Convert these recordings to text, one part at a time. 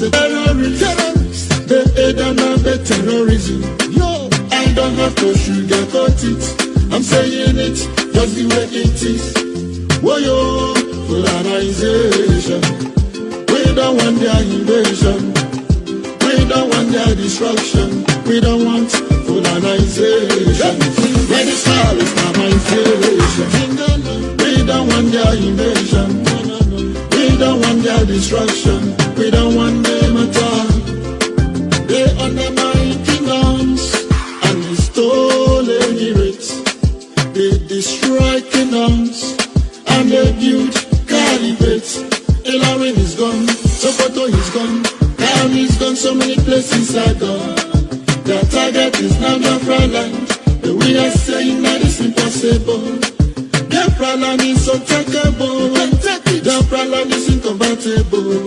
a terrorist. Terrorist. They aid and abet terrorism. Yo, I don't have to sugarcoat it. I'm saying it just the way it is. Woyo, Fulanization. We don't want their invasion. We don't want their destruction. We don't want Fulanization. Radical Islamization. We don't want their invasion. We don't want their destruction. We don't want them at all. They undermine kingdoms and they stole emirates. They destroy kingdoms and they build caliphates. Ilorin is gone, Sokoto is gone, Kano is gone, so many places are gone. Their target is now Biafra land, but we are saying that it's impossible. Biafra land is untakeable. Biafra land is inconvertible.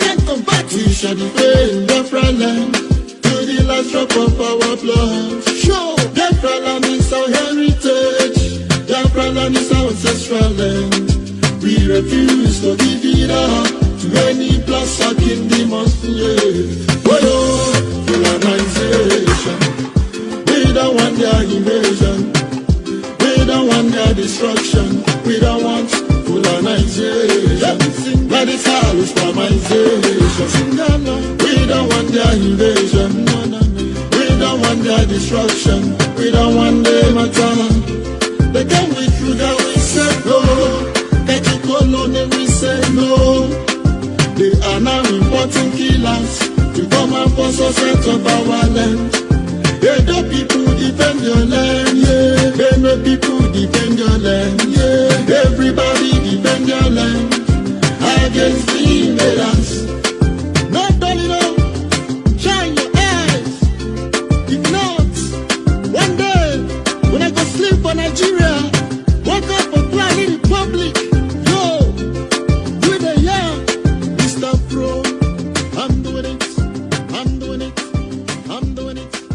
We shall defend Biafra land to the last drop of our blood. Sure, Biafra land is our heritage. Biafra land is our ancestral land. We refuse to give it up to any blood-sucking demons. Yeah. Oh, Fulanization. We don't want their invasion. We don't want their destruction. We don't want Fulanization. Radical Islamization. We don't want their invasion. We don't want their destruction. We don't want them at all. They came with sugar, we said no. Kachikolone, we say no. They are now importing killers to come and force us out of our land. Edo people, defend your land, yeah. Benue people, defend your land, yeah. Everybody, defend your land against the invaders. No dulling up, shine your eyes. If not, one day when I go sleep for Nigeria, wake up for Fulani Republic. Yo, with the yeah, Mr. Pro, I'm doing it, I'm doing it, I'm doing it.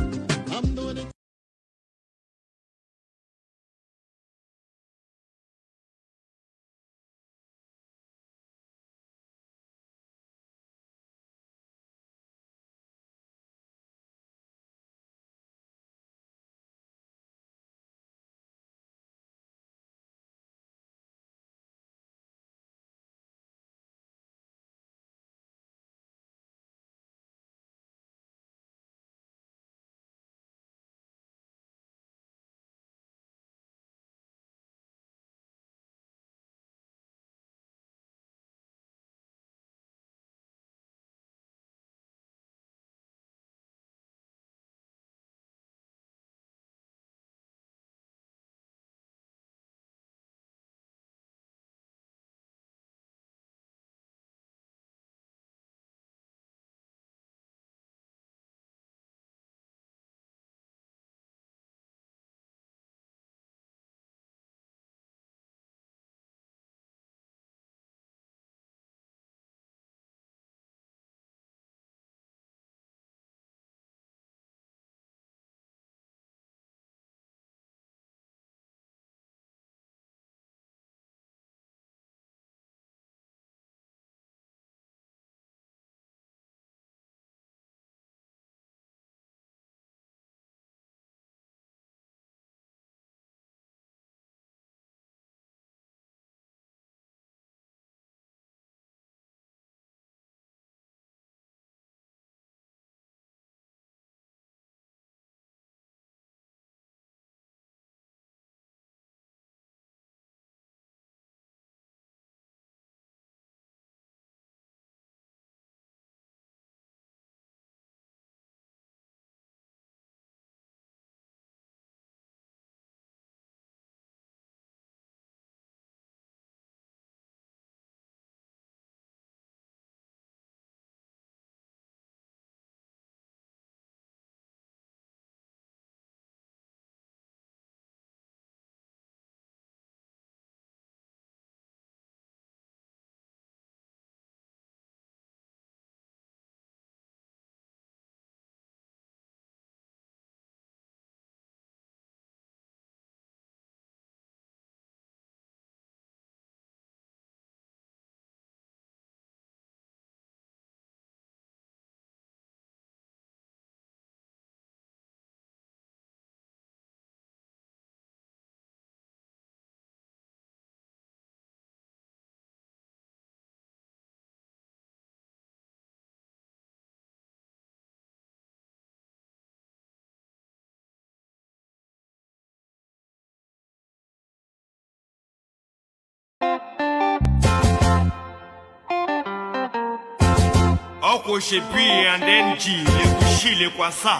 Ọkwa Oshebi and NG Lekushi Lekwasa.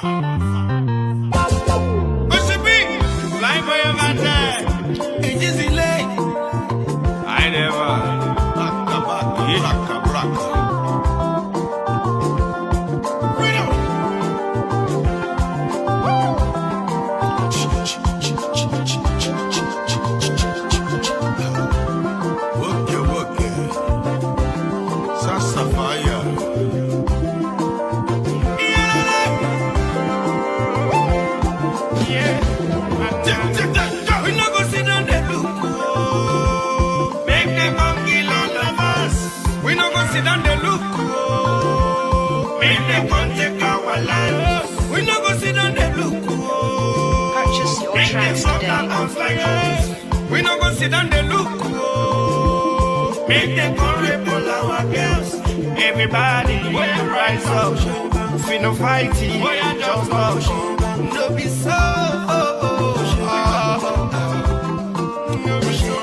Oshebi, live by your man. It is late. I never. Braka, braka, braka. Freedom. Work it, work it. Sasa fire. Yeah. We no go sit down dey look. Oh. Make them come kill all of us. We no go sit down dey look. Oh. Make them come take our land. We no go sit down dey look. Oh. Purchase your Make them tracks slaughter today. us like us. We no go sit down dey look. Oh. Make them come rape all our girls. Everybody, rise up. We no fight it, just love. No be so. Oh, oh, oh, oh. No be so.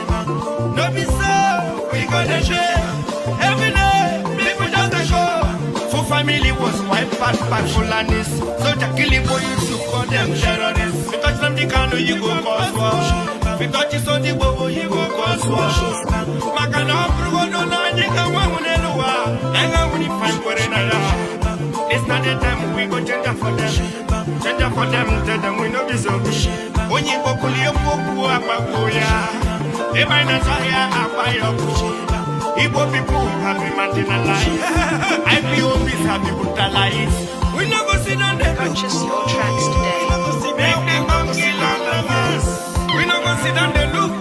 No be so. We gonna share every day. People just a show. For family was wiped out by Fulanis. Soldier killing boy, you to call them terrorists. Because them the Kano, you go cause war. Because it's on the bobo, you go cause war. Makana obrugo no na nyika wa uneluwa. Enga uni find for another. It's not the time we go change up for them. Change up for them, tell them we no be zombie. Onye bokuli opoku apagoya. Eba na zaya apayoku. Igbo people have been marginalized. IPOBs have been brutalized. We no go sit down there. Purchase your tracks today. Make them come kill all of us. We no go sit down there look.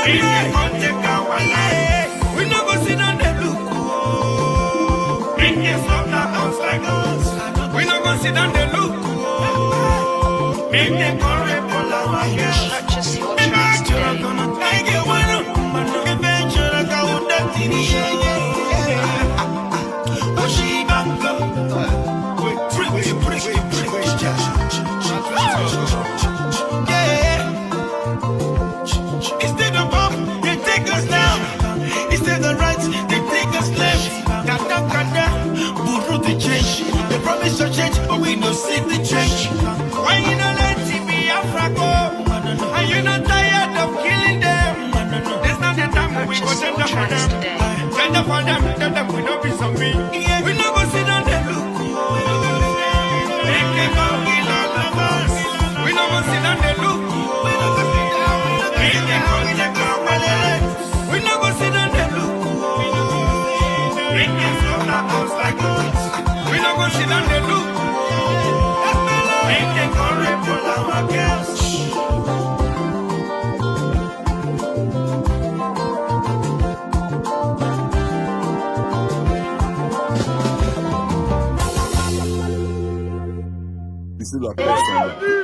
Make them come take our life. We no go sit down there look. Make them slaughter us like us. We no go sit down there look. Make them come rape all our girls. Purchase your tracks today. Instead of up, they take us down. Instead of right, they take us left. Kata kata, buru the change. They promise to change, but we no see the change. Why you no let Biafra go? Are you not tired of killing them? This not the time we go Purchase change your up for tracks them. today. Change up for them, tell them we no be zombie. We no go sit down there look. Make them come kill all of us. We no go sit down there look. Make them come take our land. We no go sit down there look. Make them slaughter us like us. We no go sit down there look. Make them come rape all our girls. Ici la personne.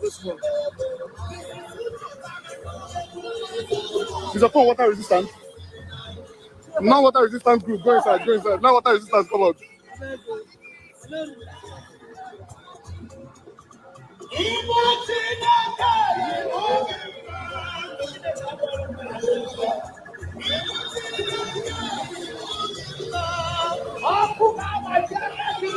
This one. Is your phone water resistant? Non water resistant group, go inside, go inside. Non water resistant, come out. Igbo Chineke! Ọkụ ga-agbaji aka gị.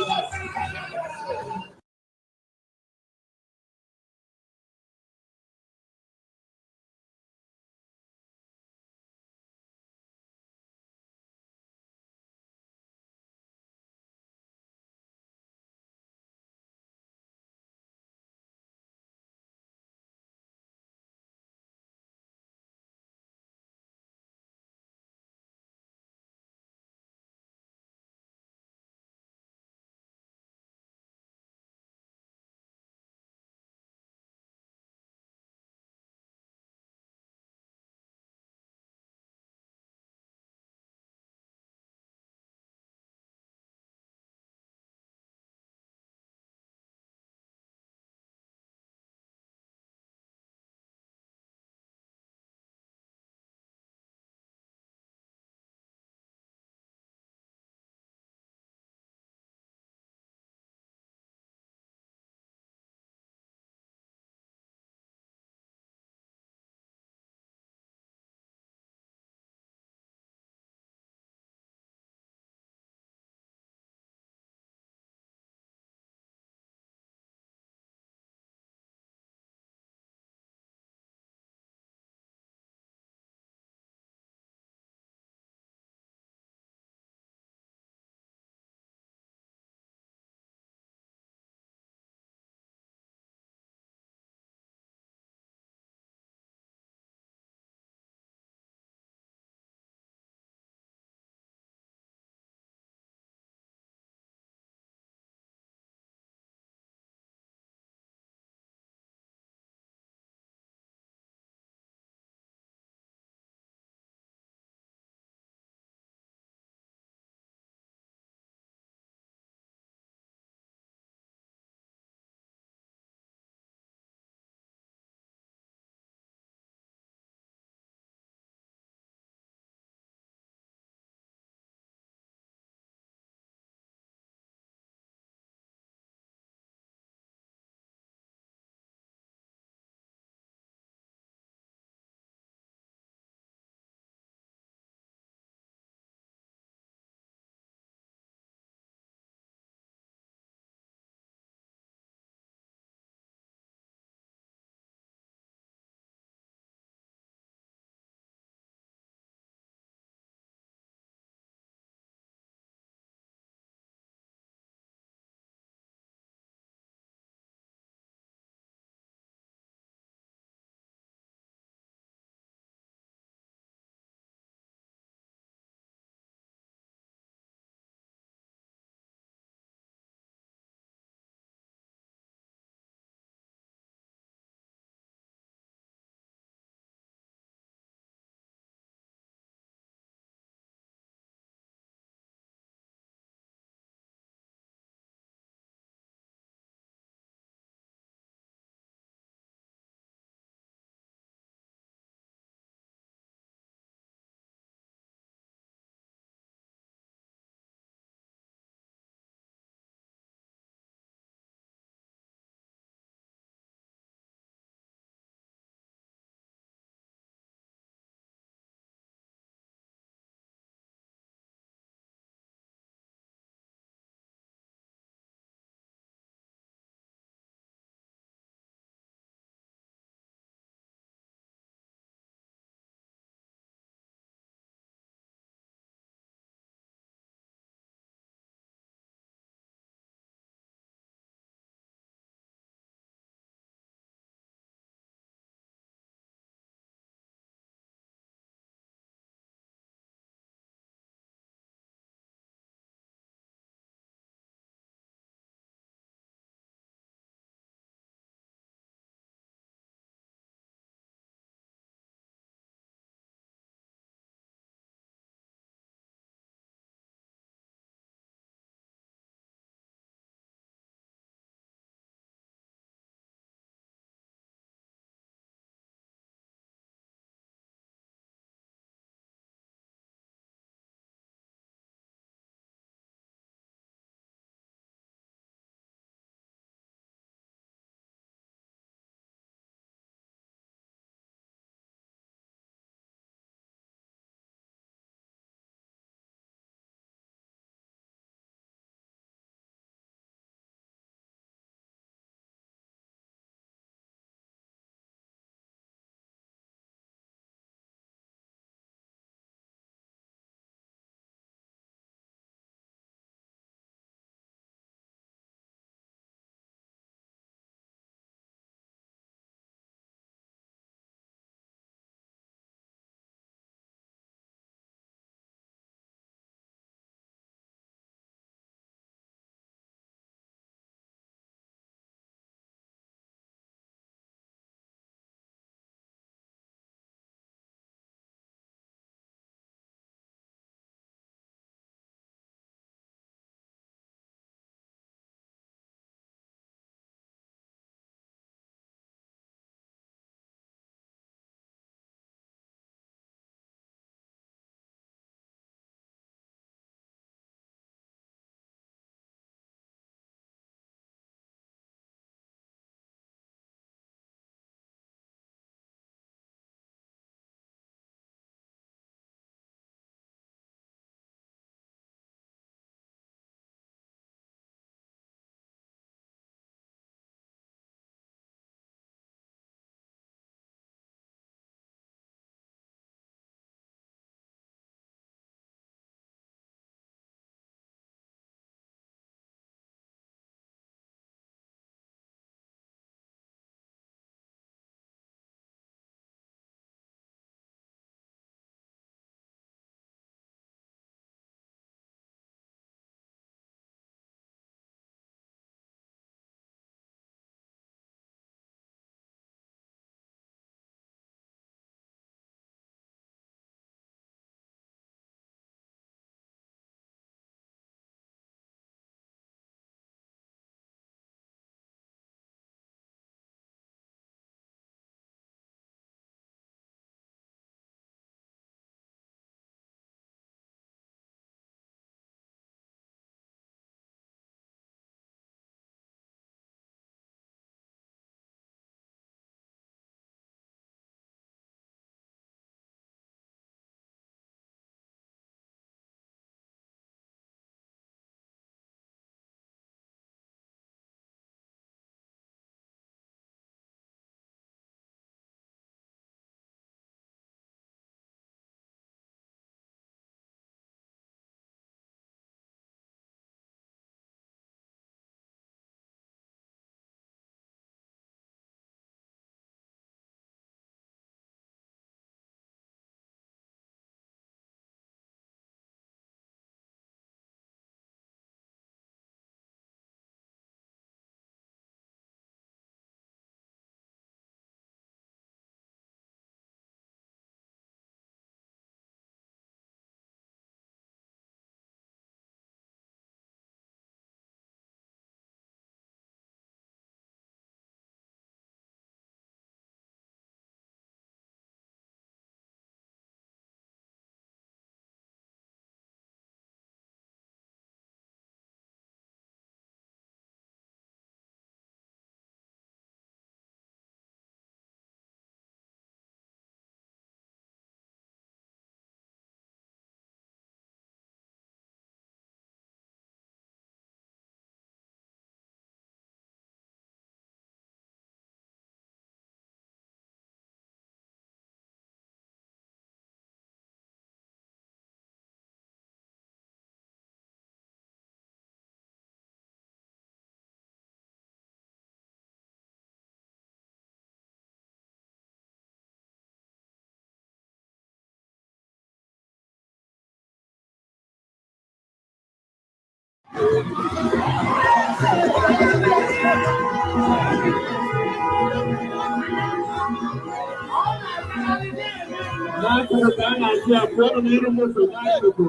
N'akụkụ ka a na-asị ya pụọnụ n'iru moto n'akụkụ.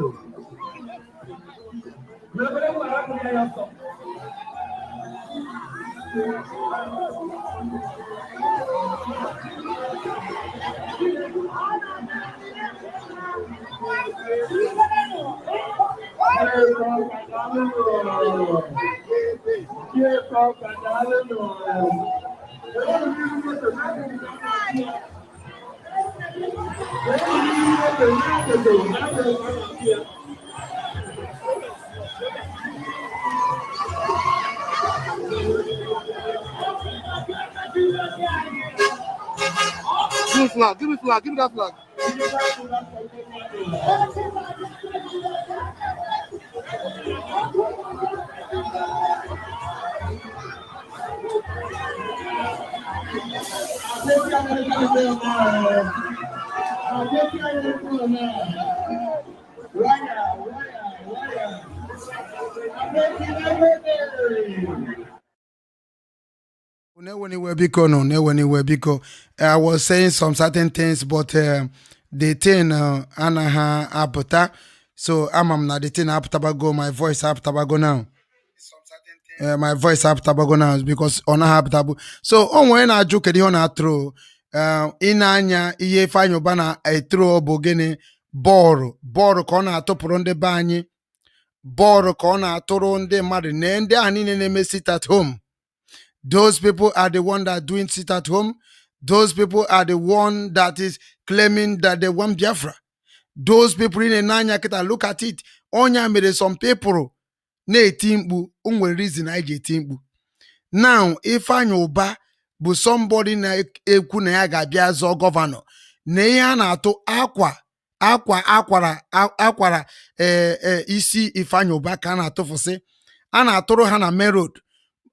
N'obere nwa hapụrụ ya ọsọ. Give me flag, give me flag, give me that flag. Na-ewe biko no na-ewe biko. I was saying some certain things, but the thing anaghị apụta, so ama m na the thing apụtabago. My voice apụtabago now. My voice apụtabago now because ọ naghị apụtabụ. So o nwere na-ajụ kedu ihe ọ na-atụrụ ị na-anya ihe Ifeanyi Uba na-etro bụ gịnị? Bọọlụ, bọọlụ ka ọ na-atụpụrụ ndị be anyị, bọọlụ ka ọ na-atụrụ ndị mmadụ na ndị ahụ niile na-eme sit at home. Those people are the one that doing sit at home. Those people are the one that is claiming that they want Biafra. Those people in n'anya kịta, look at it. Onya mere some people na-eti mkpu. O nwere reason anyị ji eti mkpu. Now, Ifeanyi Uba bụ somebody na-ekwu na ya ga-abịa zọọ governor, na ihe a na-atụ akwa akwa akwara akwara ee isi Ifeanyi Uba ka a na-atụfụsị, a na-atụrụ ha na main road,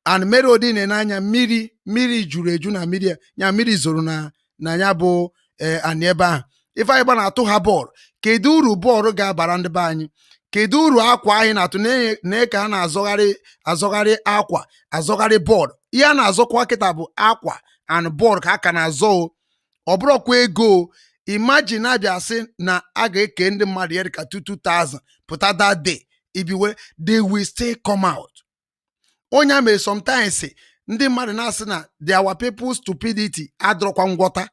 and main road na-ene anya mmiri, mmiri juru eju na mmiri ya, mmiri zoro na ya bụ ee anị ebe ahụ. Ifeanyi Uba na-atụ ha bọọlụ. Kedu uru bọọlụ ga-abara ndị be anyị? Kedu uru akwa anyị na-atụ na ka a na-azọgharị azọgharị akwa, azọgharị bọọlụ? Ihe a na-azọkwa kịta bụ akwa and bọọlụ ka a ka na-azọ o. Ọ bụrụkwa ego o. Imagine abịa sị na a ga-eke ndị mmadụ ya dịka 2000 pụta that day ibiwe, they will still come out. Onye a mere sometimes ndị mmadụ na-asị na the our people stupidity adọrọkwa ngwọta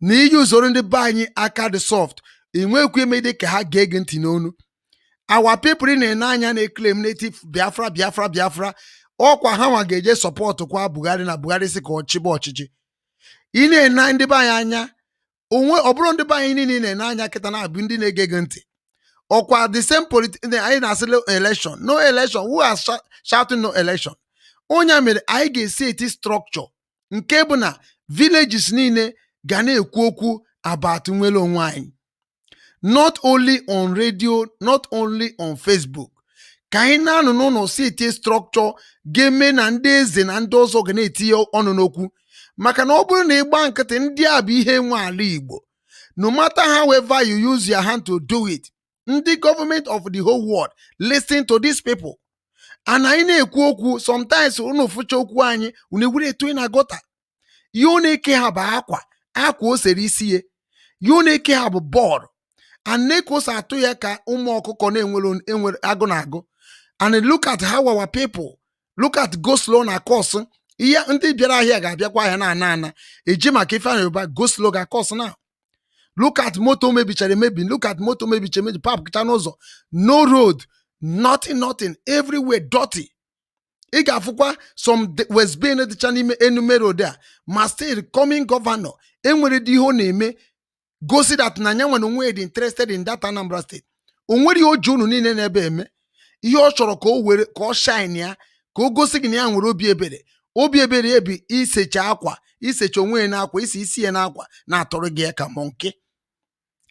na iyi usoro ndị be anyị aka dị soft, enwekwa ime dị ka ha ga-ege ntị n'onu. Our people na-ene anya na-eclaim native Biafra, Biafra, Biafra, ọkwa ha nwa ga-eje support kwa Buhari na Buhari sị ka ọ chịba ọchịchị. Ị na-ene ndị be anyị anya onwe, ọ bụrụ ndị be anyị niile na-ene anya kịta na-abụ ndị na-ege gị ntị, ọkwa the same politi anyị na-asị no election, no election. Who are shouting no election? Onye a mere anyị ga-esi eti structure nke bụ na villages niile ga na-ekwu okwu about nwere onwe anyị, not only on radio, not only on Facebook. Ka anyị na-anọ n'ụlọ si etie structure ga-eme na ndị eze na ndị ọzọ ga na-etinye ọnụ n'okwu, maka na ọ bụrụ na ịgba nkịtị, ndị a bụ ihe nwe ala Igbo. No matter however you use your hand to do it, ndị government of the whole world listen to these people. And anyị na-ekwu okwu sometimes, unu fụcha okwu anyị, unu ewere etu na gọta. Ihe ọ na-eke ha bụ akwa, akwa o sere isi ya. Ihe ọ na-eke ha bụ bọọlụ, and na-ka o si atụ ya ka ụmụ ọkụkọ na-enwere enwere agụ na agụ. And look at how our people, look at go slow na cause. Ihe ndị bịara ahịa ga-abịakwa ahịa na-ana ana eji maka Ifeanyi Uba go slow ga cause. Now look at moto mebichara emebi, look at moto mebichara emebi, park n'ụzọ, no road, nothing, nothing, everywhere dirty. Ị ga-afụkwa some waste bin dịcha n'ime enume road a, ma still coming governor enwere dị ihe ọ na-eme gosi that na nya nwere onwe dị interested in that Anambra State. O nwere ihe o ji unu niile na-ebe eme. Ihe ọ chọrọ ka o were ka ọ shine ya, ka o gosi gị na ya nwere obi ebere. Obi ebere ya bụ isecha akwa, isecha onwe ya n'akwa, isi isi ya n'akwa, na-atụrụ gị ya ka monkey,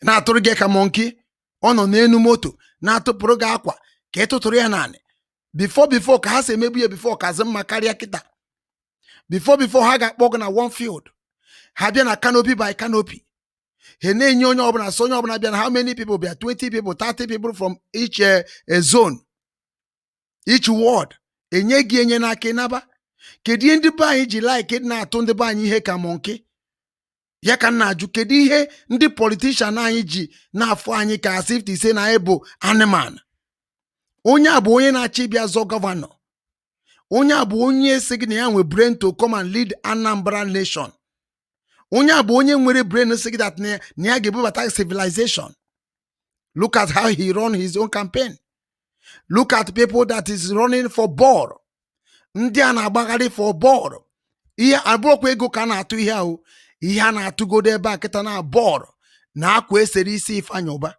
na-atụrụ gị ka monkey. Ọ nọ n'elu moto na-atụpụrụ gị akwa ka ị tụtụrụ ya naanị. Before ka ha si emebu ya before kazi mma karịa kịta. Before ha ga-akpọ gị na one field, ha bịa na canopy by canopy, ha na-enye onye ọbụla, so onye ọbụla bịa na how many people bịa, 20 people, 30 people from each zone. Each ward enye gị enye n'aka ịnaba. Kedu ihe ndị be anyị ji like na-atụ ndị be anyị ihe ka monkey ya? Ka m na-ajụ, kedu ihe ndị politician anyị ji na-afụ anyị ka as if to say na anyị bụ animal? Onye a bụ onye na-achọ ịbịa zọ governor. Onye a bụ onye sị gị na ya nwe brain to come and lead Anambra nation. Onye a bụ onye nwere brain sị gị that na ya ga-ebubata civilization. Look at how he run his own campaign. Look at people that is running for ball. Ndị a na-agbagharị for ball. Ihe abụrụkwa ego ka a na-atụ ihe ahụ. Ihe a na-atụgodo ebe a kịta na bọọlụ na akwa esere isi Ifeanyị Ụba.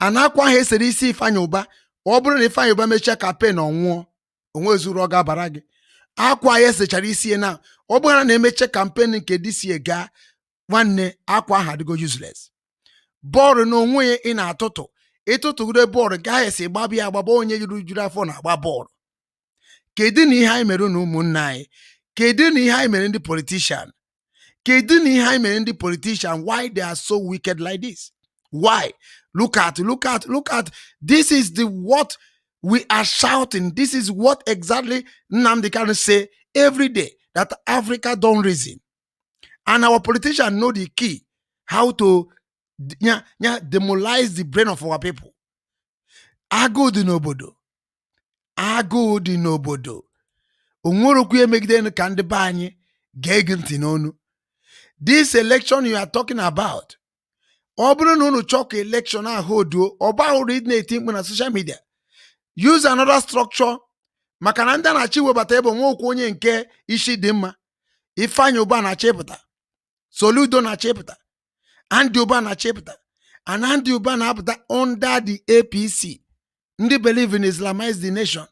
A na akwa ahụ esere isi Ifeanyị Ụba, ọ bụrụ na Ifeanyị Ụba mechaa campaign, ọ nwụọ, onwe zuru ọ ga-abara gị. Akwa ya esechara isi ya na ọ bụrụ na emeche campaign nke DCA gaa, nwanne, akwa ahụ adịgo useless. Bọọlụ na onwe ya ị na-atụtụ, ịtụtụgide bọọlụ gaa esi gbaba ya agbaba. Onye juru juru afọ na-agba bọọlụ. Kedu na ihe anyị mere na ụmụnne anyị? Kedu na ihe anyị mere ndị politician? Kedu na ihe anyị mere ndị politician? Why they are so wicked like this? Why? Look at, look at, look at. This is the what we are shouting. This is what exactly Nnamdi Kanu say every day, that Africa don't reason and our politicians know the key how to nya demolize the brain of our people. Agụụ dị n'obodo, agụụ dị n'obodo. Onwerokwu emegide ka ndị be anyị gee gị ntị n'onu. This election you are talking about, ọ bụrụ na unu chọọ ka election ahụ oduo, ọ bahụrụ ịdị na-eti mkpu na social media. Use another structure, maka na ndị a na-achọ iwebata ebe onwekwu onye nke isi dị mma. Ifeanyị Ụba na-achọ ịpụta, Soludo na-achọ ịpụta, Andy Ụba na-achọ ịpụta, and Andy Ụba na-apụta under the APC, ndị believe in Islamize the nation.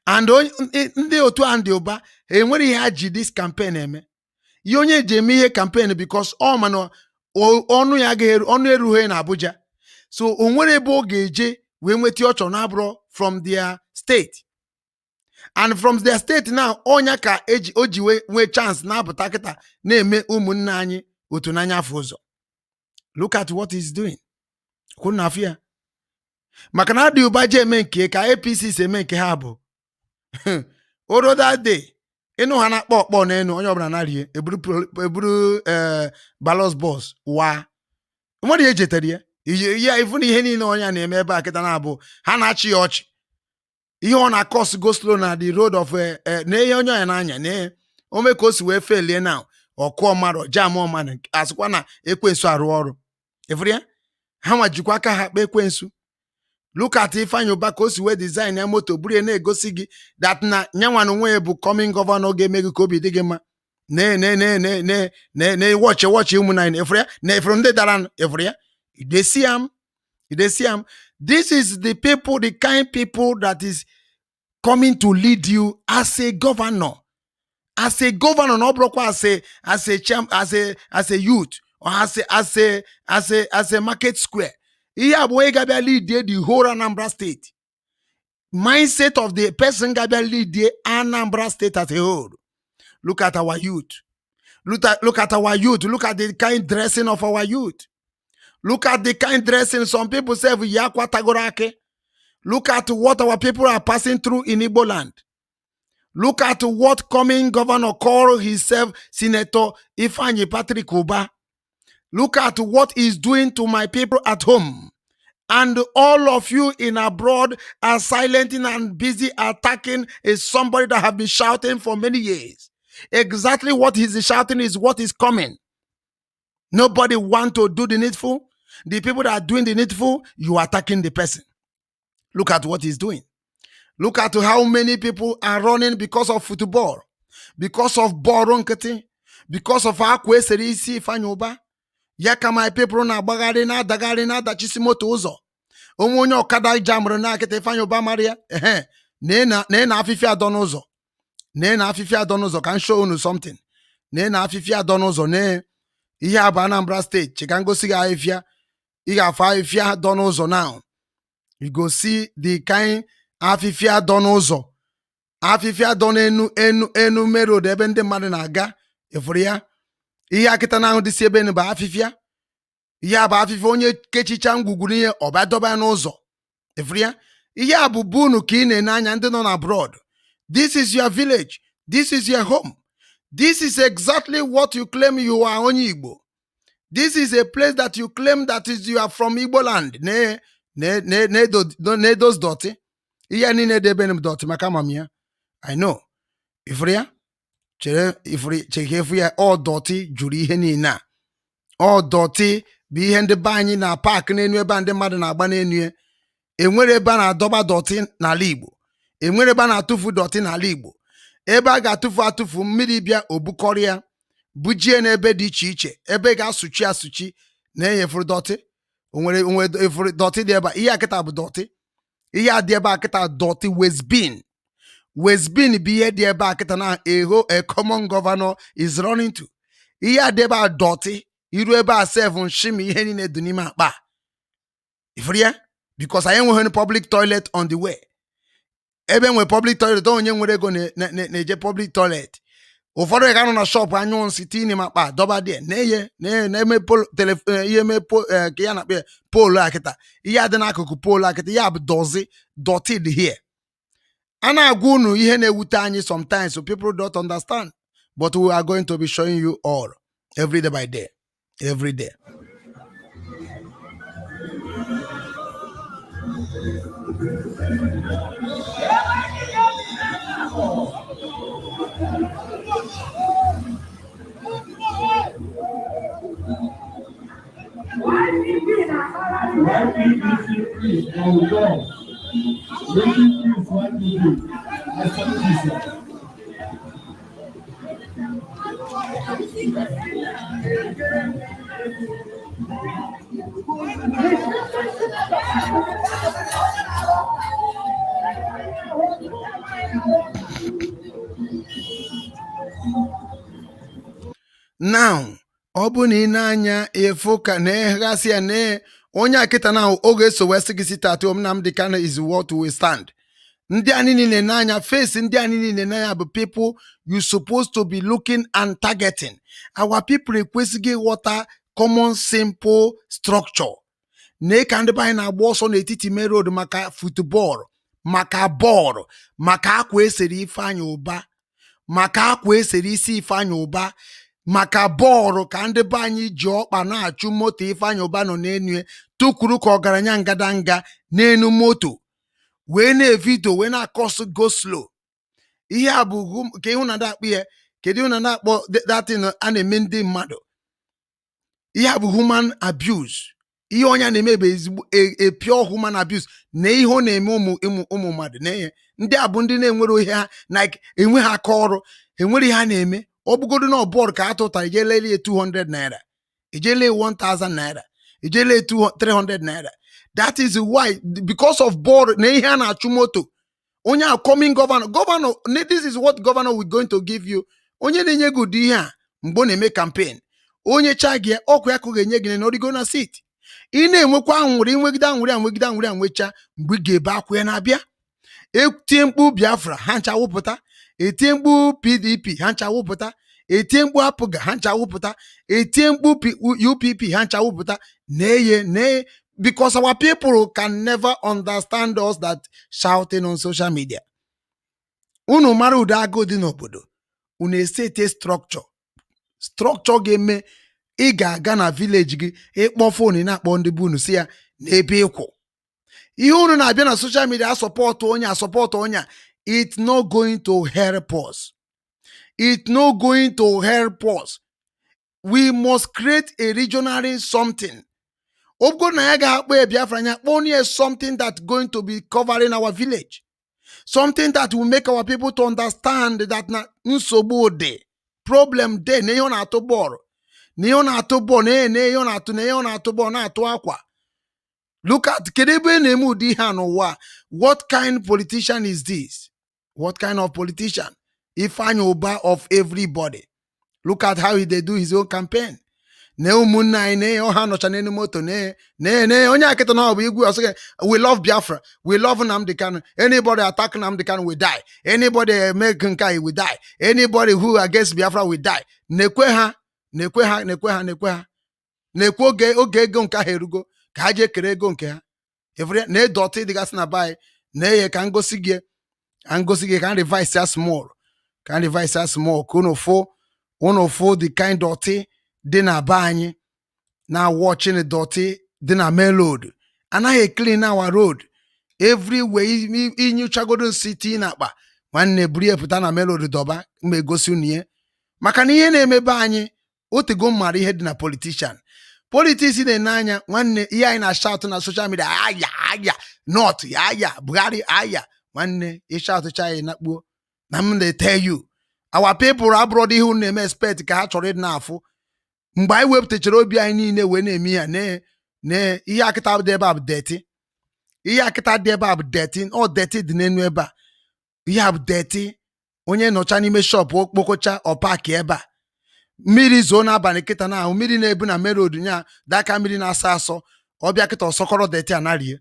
And ndị otu Andy Ụba enwere ihe ha ji this campaign eme. Ihe onye ji eme ihe campaign, because ọ mana ọnụ ya agaghị eru, ọnụ erughị na Abuja, so o nwere ebe ọ ga-eje wee nweta ọ chọrọ na-abụrụ from their state. And from their state now, ọnya ka eji o ji wee nwee chance na-apụta kịta na-eme ụmụnne anyị otu n'anya afọ ụzọ. Look at what he's doing. Kwuru na afọ ya, maka na adị ụba ji eme nke ka APC si eme nke ha bụ oro that day, ịnụ ha na-akpọ ọkpọ n'elu, onye ọbụla narie eburu eburu ee ballot box waa. Nwere ihe ejetere ya ya ifu na ihe niile onye a na-eme ebe a kịta na-abụ ha na-achị ya ọchị. Ihe ọ na-akọs go slow na the road of na ihe onye ọya na-anya na ome ka o si wee felie na ọkụọ mmadụ jam mmadụ, asịkwa na ekwensu arụ ọrụ ịfụrụ ya. Ha nwa jikwa aka ha kpee ekwensu. Look at Ifeanyi Ụba ka o si wee design ya moto buru ya na-egosi gị that na nyanwa na onwe ya bụ coming governor ga-eme gị ka obi dị gị mma. Ne ne ne ne ne ne ne, watch, watch ụmụ nine, ịfụrụ ya na ịfụrụ ndị dara, ịfụrụ ya. You dey see am? You dey see am? This is the people, the kind people that is coming to lead you as a governor, as a governor. Na ọ bụrụkwa as a champ, as a youth or as a market square. Ihe a bụ onye ga-abịa lead the whole Anambra State. Mindset of the person ga-abịa lead Anambra State as a whole. Look at our youth. Look at our youth. Look at the kind dressing of our youth. Look at the kind dressing. Some people say yi akwa tagoro akị. Look at what our people are passing through in Igbo land. Look at what coming governor call himself Senator Ifeanyi Patrick Uba. Look at what he's doing to my people at home. And all of you in abroad are silent and busy attacking is somebody that have been shouting for many years. Exactly what he's shouting is what is coming. Nobody want to do the needful. The people that are doing the needful, you are attacking the person. Look at what he's doing. Look at how many people are running because of football, because of bọọlụ nkịtị, because of akwa esere isi Ifeanyi Ụba. Ya ka my people na-agbagharị, na-adagharị, na-adachisi moto ụzọ. Onwe onye ọkada jamụrụ na akịta Ifeanyi Ụba mara ya. Ehe, na na afịfịa adọ n'ụzọ, na afịfịa adọ n'ụzọ. Ka m show unu something. Na afịfịa adọ n'ụzọ na ihe a bụ Anambra State. Cheka ngosi gị ahịfịa. Ị ga-afụ ahịfịa dọ n'ụzọ. Now you go see the kind afịfịa dọ n'ụzọ, afịfịa dọ n'enu enu enu main road ebe ndị mmadụ na-aga. Ịfụrụ ya? Ihe akịta na ahụ dịsi ebe bụ afịfịa. Ihe a bụ afịfịa. Onye kechicha ngwugwu n'ihe ọba dọba ya n'ụzọ. Ịfụrụ ya? Ihe a bụ bụ unu ka ị na-ene anya, ndị nọ na abroad. This is your village. This is your home. This is exactly what you claim you are, onye Igbo. This is a place that you claim that is you are from Igbo land. Na na na those dirty. Ihe niile dị ebe m dirty maka ama m ya. I know. Ifuru ya? Chere ifuru cheke efu ya, ọ dirty juru ihe niile a. Ọ dirty bụ ihe ndị be anyị na park n'enu ebe a ndị mmadụ na-agba n'enu ya. Enwere ebe a na-adọba dirty n'ala Igbo. Enwere ebe a na-atụfu dirty n'ala Igbo. Ebe a ga-atụfu atụfu, mmiri bịa obukọrọ ya bujie n'ebe dị iche iche, ebe ga-asụchi asụchi na-enyefuru dirty. Onwere onwere efuru dirty dị ebe a. Ihe a kịta bụ dirty. Ihe a dị ebe a kịta, dirty waste bin. Waste bin bụ ihe dị ebe a kịta na eho a common governor is running to. Ihe a dị ebe a, dirty. Iru ebe a sef, nshimi ihe niile dị n'ime akpa a. Ifuru ya? Because anyị enweghị public toilet on the way. Ebe nwere public toilet, onye nwere ego na-eje public toilet. Ụfọdụ ga-anọ na shop anyụ nsị tii n'ime akpa dọba die na-eye na-eme ihe mee ka ya na-akpọ ya pole a kịta. Ihe a dị n'akụkụ pole a kịta, ya bụ dirty. Dirty dị here. A na-agwa unu ihe na-ewute anyị sometimes, so people don't understand, but we are going to be showing you all every day by day, every day. YPDC please, I will go. Making peace YPD. I salute you, sir. Now, ọ bụ na ị na-anya efu ka na-eghasị ya na onye akịta na oge eso wee sị gị sit at home, Nnamdi Kanu is what we stand. Ndị anyị niile n'anya face, ndị anyị niile n'anya bụ people you supposed to be looking and targeting. Our people ekwesịghị ịghọta common simple structure na ka ndị be anyị na-agba ọsọ n'etiti main road maka football, maka bọọlụ, maka akwa esere Ifeanyị Ụba, maka akwa esere isi Ifeanyị Ụba, maka bọọlụ, ka ndị be anyị ji ọkpa na-achụ moto Ifeanyị Ụba nọ n'enu ya, tukwuru ka ọgaranya ngadanga n'enu moto wee na-evido wee na-akọsụ go slow. Ihe a bụ ka ịhụ na akpọ ya, kedu ịhụ na na-akpọ datin a na-eme ndị mmadụ. Ihe a bụ human abuse. Ihe onye a na-eme bụ ezigbo a pure human abuse na ihe ọ na-eme ụmụ ụmụ ụmụ mmadụ na ihe ndị a bụ ndị na-enwere ihe ha like enwe ha aka ọrụ, enwere ihe ha na-eme. Ọ bụgodo na bọọlụ ka a tụtara, ije lelie 200 naira, ije lee 1000 naira, ije lee 300 naira. That is why, because of bọọlụ na ihe a na-achụ moto onye a coming governor. Governor, this is what governor we going to give you. Onye na-enye gị ụdị ihe a mgbe ọ na-eme campaign, onye cha gị ọkụ ya ka ọ ga-enye gị na origo na seat. Ị na-enwekwa anwụrị, nwegide anwụrị a, nwegide anwụrị a, nwecha mgbe ị ga-ebe akwa ya na-abịa. Etie mkpu Biafra, ha ncha wụpụta. Etie mkpu PDP, ha ncha wụpụta. Etie mkpu APGA, ha ncha wụpụta. Etie mkpu UPP, ha ncha wụpụta. Na-eye na because our people can never understand us that shouting on social media. Unu mara ụdị agụụ dị n'obodo unu, esete structure, structure ga-eme ị ga-aga na village gị, ịkpọ phone na-akpọ ndị be unu, si ya n'ebe ịkwụ. Ihe unu na-abịa na social media asọpọtụ onye, asọpọtụ onye a, it's not going to help us. It's not going to help us. We must create a regional something. Ọ bụrụ na ya ga-akpọ ya Biafra, anya kpọọ ya something that going to be covering our village, something that will make our people to understand that na nsogbu dị, problem dị, na ihe ọ na-atụ bọọlụ, na ihe ọ na-atụ bọọlụ, na ihe ọ na-atụ, na ihe ọ na-atụ bọọlụ na-atụ akwa. Look at, kedu ebe ị na-eme ụdị ihe a n'ụwa a? What kind politician is this? What kind of politician? Ifeanyi Uba of everybody, look at how he dey do his own campaign. Na ụmụnne anyị na ọha nọcha n'elu moto na na onye akịta na ọ bụ igwe ọsọ gị, "We love Biafra, we love Nnamdi Kanu. Anybody attack Nnamdi Kanu will die. Anybody make nke a will die. Anybody who against Biafra will die." Na-ekwe ha, na-ekwe ha, na-ekwe ha, na-ekwe ha, na-ekwe. Oge ego nke ahụ erugo ka ha jee kere ego nke ha. Efere na dirty dịgasị na be anyị. Na-eye ka ngosi gị, ka ngosi gị, ka m revise ya small, ka m revise ya small, ka unu fụ, unu fụ the kind dirty dị na be anyị na watching. Dirty dị na main road, anaghị clean our road everywhere. Inyụchagodo nsị tii na akpa, nwanne, buru ya pụta na main road dọba. Ma egosi unu ihe maka na ihe na-emebe anyị otego. Mara ihe dị na politician, politics na-ene anya, nwanne. Ihe anyị na-ashout na social media, aya aya not aya Buhari aya, nwanne, ịshoutcha ya nakpuo na m na-tell you, our people abroad, ihe unu na-eme expect ka ha chọrọ ịdị na-afụ. Mgbe anyị wepụtachara obi anyị niile wee na-eme ihe a, na ihe akịta dị ebe a bụ dirty. Ihe akịta dị ebe a bụ dirty. Ọ dirty dị n'enu ebe a. Ihe a bụ dirty. Onye nọcha n'ime shop, okpokocha, ọpaki ebe a. Mmiri zoo n'abalị kịta na ahụ mmiri na-ebu na main road nya daka, mmiri na-asọ asọ. Ọbịa kịta, ọsọkọrọ dirty anarie.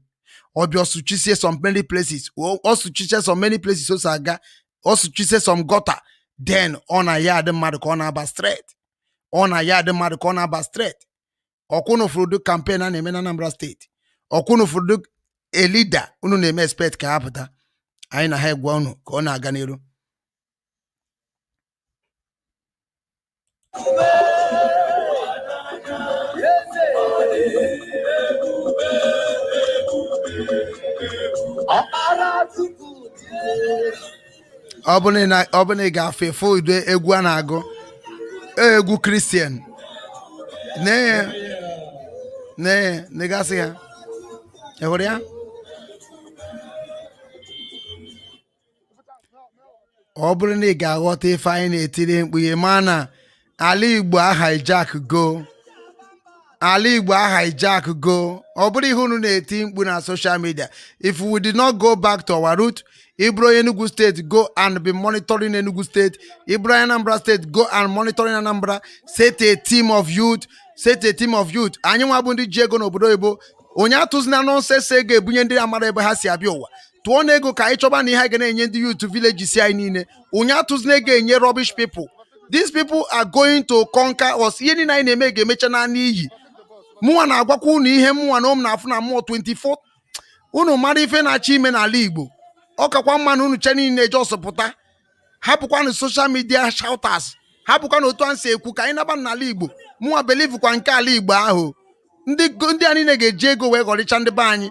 Ọbịa ọsụchisie some many places, ọsụchisie some many places o si aga, ọsụchisie some gutter, then ọ na ya adị mmadụ ka ọ na-aba straight, ọ na ya adị mmadụ ka ọ na-aba straight. Ọkwụnụ fụrụ campaign a na-eme na Anambra Steeti. Ọkwụnụ fụrụ a leader unu na-eme expect ka ha pụta. Anyị na ha egwa unu ka ọ na-aga n'iru. Ọ bụ na ị ga-afụ efu ude egwu a na-agụ, egwu Christian nee nee negasị ha. Ị hụrụ ya? Ọ bụrụ na ị ga-aghọta ife anyị na-etiri mkpu ihe, ma na ala Igbo hijack go, ala Igbo hijack go. Ọ bụrụ ihe unu na-eti mkpu na social media, if we did not go back to our root. Ịbụrụ onye Enugu Steeti, go and be monitoring Enugu Steeti. Ịbụrụ onye Anambra Steeti, go and monitoring Anambra. Set a team of youth, set a team of youth. Anyị nwa bụ ndị ji ego n'obodo oyibo, onye atụzina nonsense ego ebunye ndị amara ebe ha si abịa ụwa. Tụọ na ego ka anyị chọba na ihe anyị ga na-enye ndị youth village si anyị niile. Onye atụzina ego enye rubbish people. These people are going to conquer us. Ihe niile anyị na-eme ga-emecha naanị iyi. Mụnwa na-agwakwa unu ihe mụnwa na ụmụ na-afụ na mmụọ 24. Unu mara ife na-achọ ime n'ala Igbo. Ọ kakwa mma na unu che niile jos pụta, hapụkwanụ social media shouters, hapụkwanụ otu a si ekwu, ka anyị naba n'ala Igbo. Mụnwa believe kwa nke ala Igbo ahụ. Ndị a niile ga-eji ego wee ghọrịcha ndị be anyị.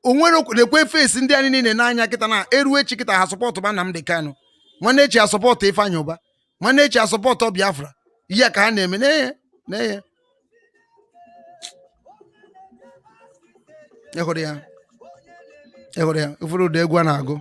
O nwere na-ekwe face ndị anyị niile n'anya kịta na eruo echi kịta, ha support ba Nnamdi Kanu, nwanne echi ha support Ifeanyị Ụba, nwanne echi ha support Biafra. Ihe a ka ha na-eme n'eye n'eye. Ịhụrụ ya? Ịhụrụ ya? Ụfọdụ ụda egwu a na-agụ.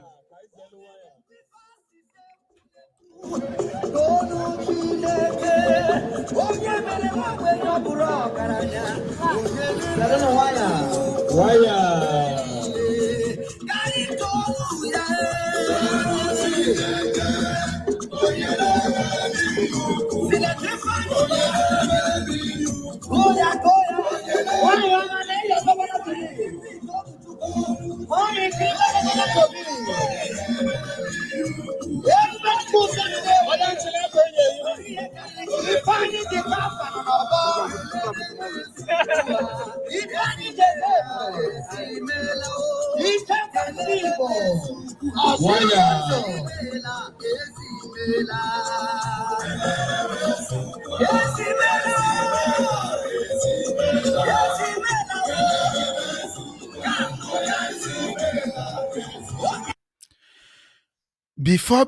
Before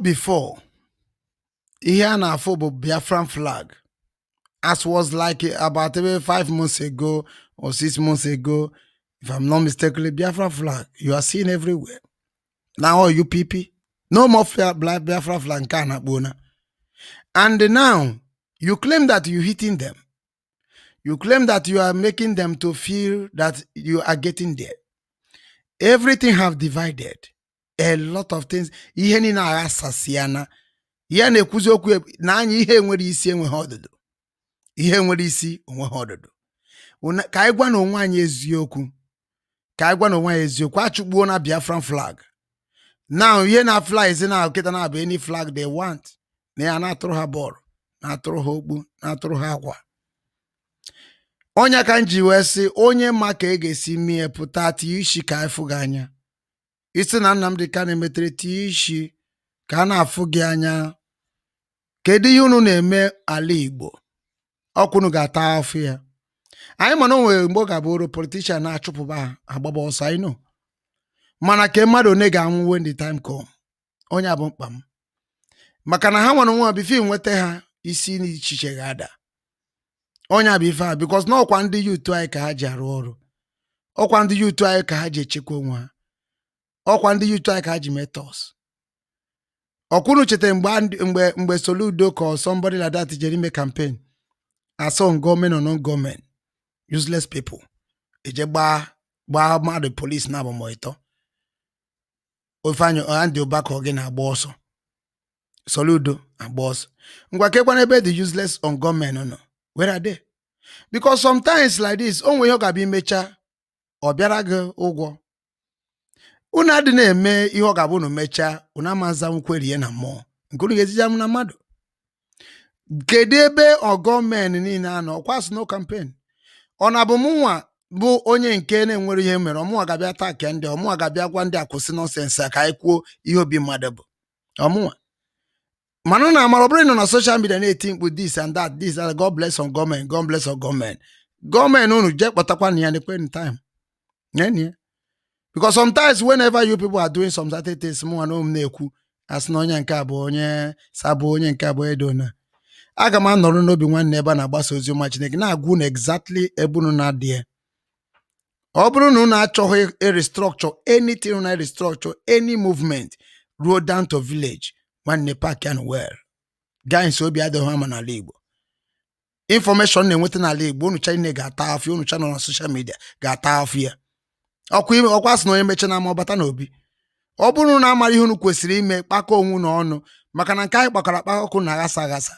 ihe a na-afụ bụ Biafran flag, as was like about maybe 5 months ago or 6 months ago, if I'm not mistaken. Biafra flag you are seeing everywhere now. All UPP, no more Biafra flag. Nke a na-akpọ na, and now you claim that you hitting them, you claim that you are making them to feel that you are getting there. Everything have divided, a lot of things. Ihe niile aghasasịana. Ya na-ekwuzi okwu na anya ihe nwere isi enweghị ọdụdụ, ihe nwere isi onweghị ọdụdụ. Ka anyị gwa na onwe anyị eziokwu, ka anyị gwa na onwe anyị eziokwu. Achụgbuo na Biafran flag. Now ihe na fly is na kịta na bụ any flag they want na ya na-atụrụ ha bọọlụ, na-atụrụ ha okpu, na-atụrụ ha akwa. Ọnya ka m ji wee sị, onye ma ka e ga-esi mie pụta, tinye isi ka anyị fụ gị anya. Isi na Nnamdi Kanu emetere tie isi ka a na-afụ gị anya. Kedu ihe unu na-eme ala Igbo? Ọkwa unu ga-ata afụ ya. Anyị mana o nwere mgbe ọ ga-abụ oro politician na-achụpụba ha agbaba ọsọ, anyị know. Mana ke mmadụ one ga-anwụ when the time come? Onye a bụ mkpa m, maka na ha nwere onwe ha before nweta ha isi n'ichiche ga-ada. Onye a bụ ife a, because na ọkwa ndị youth anyị ka ha ji arụ ọrụ, ọkwa ndị youth anyị ka ha ji echekwa onwe ha, ọkwa ndị youth anyị ka ha ji metos. Ọkwụnụ chetara mgbe Soludo ka somebody like that jere ime campaign, asọ gọọmenti or non gọọmenti, useless people eje gbaa gbaa mmadụ police na abụmọịtọ. Ifeanyị Andy Ụba ka ọ gị na-agba ọsọ, Soludo agba ọsọ. Ngwa, kekwana ebe the useless on gọọmenti nọ? Where are they? Because sometimes like this, o nwere ihe ọ ga-abịa imecha, ọ bịara gị ụgwọ. Unu adị na-eme ihe ọ ga-abụ unu mechaa, unu ama nzanwukwerie na mmụọ nke unu ga-ezija m na mmadụ. Kedu ebe ọ gọọmenti niile anọ? Ọkwa sị no campaign. Ọ na-abụ mụnwa bụ onye nke na-enwere ihe mere ọmụnwa ga-abịa takia ndị ọmụnwa ga-abịa gwa ndị akwụsị nonsense a, ka anyị kwuo ihe obi mmadụ bụ ọmụnwa. Mana na amara ọ bụrụ ị nọ na social media na-eti mkpu this and that, this and that, God bless on gọọmenti, God bless on gọọmenti. Gọọmenti unu jee kpọtakwa na ya nekwe time nye ya, because sometimes whenever you people are doing some certain things, mụnwa na m na-ekwu asị na onye nke a bụ onye sabụ, onye nke abụ edo na aga m anọrọ n'obi nwanne ebe a na-agbasa ozi ọma Chineke na-agwa unu exactly ebe unu na-adị ya. Ọ bụrụ na unu achọghị restructure anything, unu restructure any movement ruo down to village, nwanne, pack and well guys, obi adịghị ama n'ala Igbo. Information na-enweta n'ala Igbo, unu cha niile ga-ata afụ. Unu cha nọ na social media ga-ata afụ ya. Ọkwa ime ọkwa sị na onye mecha na ama ọbata n'obi. Ọ bụrụ na amara ihe unu kwesịrị ime, kpakọ onwe unu ọnụ, maka na nke anyị kpakọrọ akpakọ ọkụ na aghasa aghasa.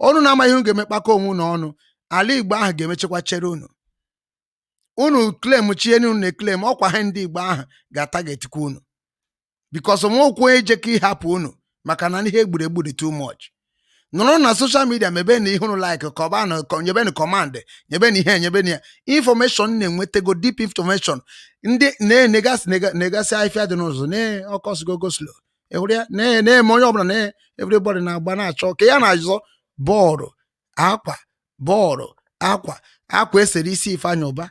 Ọnụ na-ama ihe unu ga-eme, kpakọ onwe unu ọnụ. Ala Igbo ahụ ga-emechakwa chere unu. Unu claim chie unu na-eclaim ọkwa ha, ndị Igbo ahụ ga-ata ga-etikwa unu, because onwekwu onye jekọ ịhapụ unu, maka na ihe egburu egbu dị too much. Nọrọ na social media mebe na ihe unu like, kọba na nyebe na command, nyebe na ihe, nyebe na ya. Information na-enwetago deep information, ndị na-enegasị negasị ahịfịa dị n'ụzọ na ọkọsigogo slow ịhụrụ ya na-eme onye ọbụla na everybody na-agba na-achọ ka ya na-azọ bọọlụ akwa, bọọlụ akwa, akwa esere isi Ifeanyị Ụba,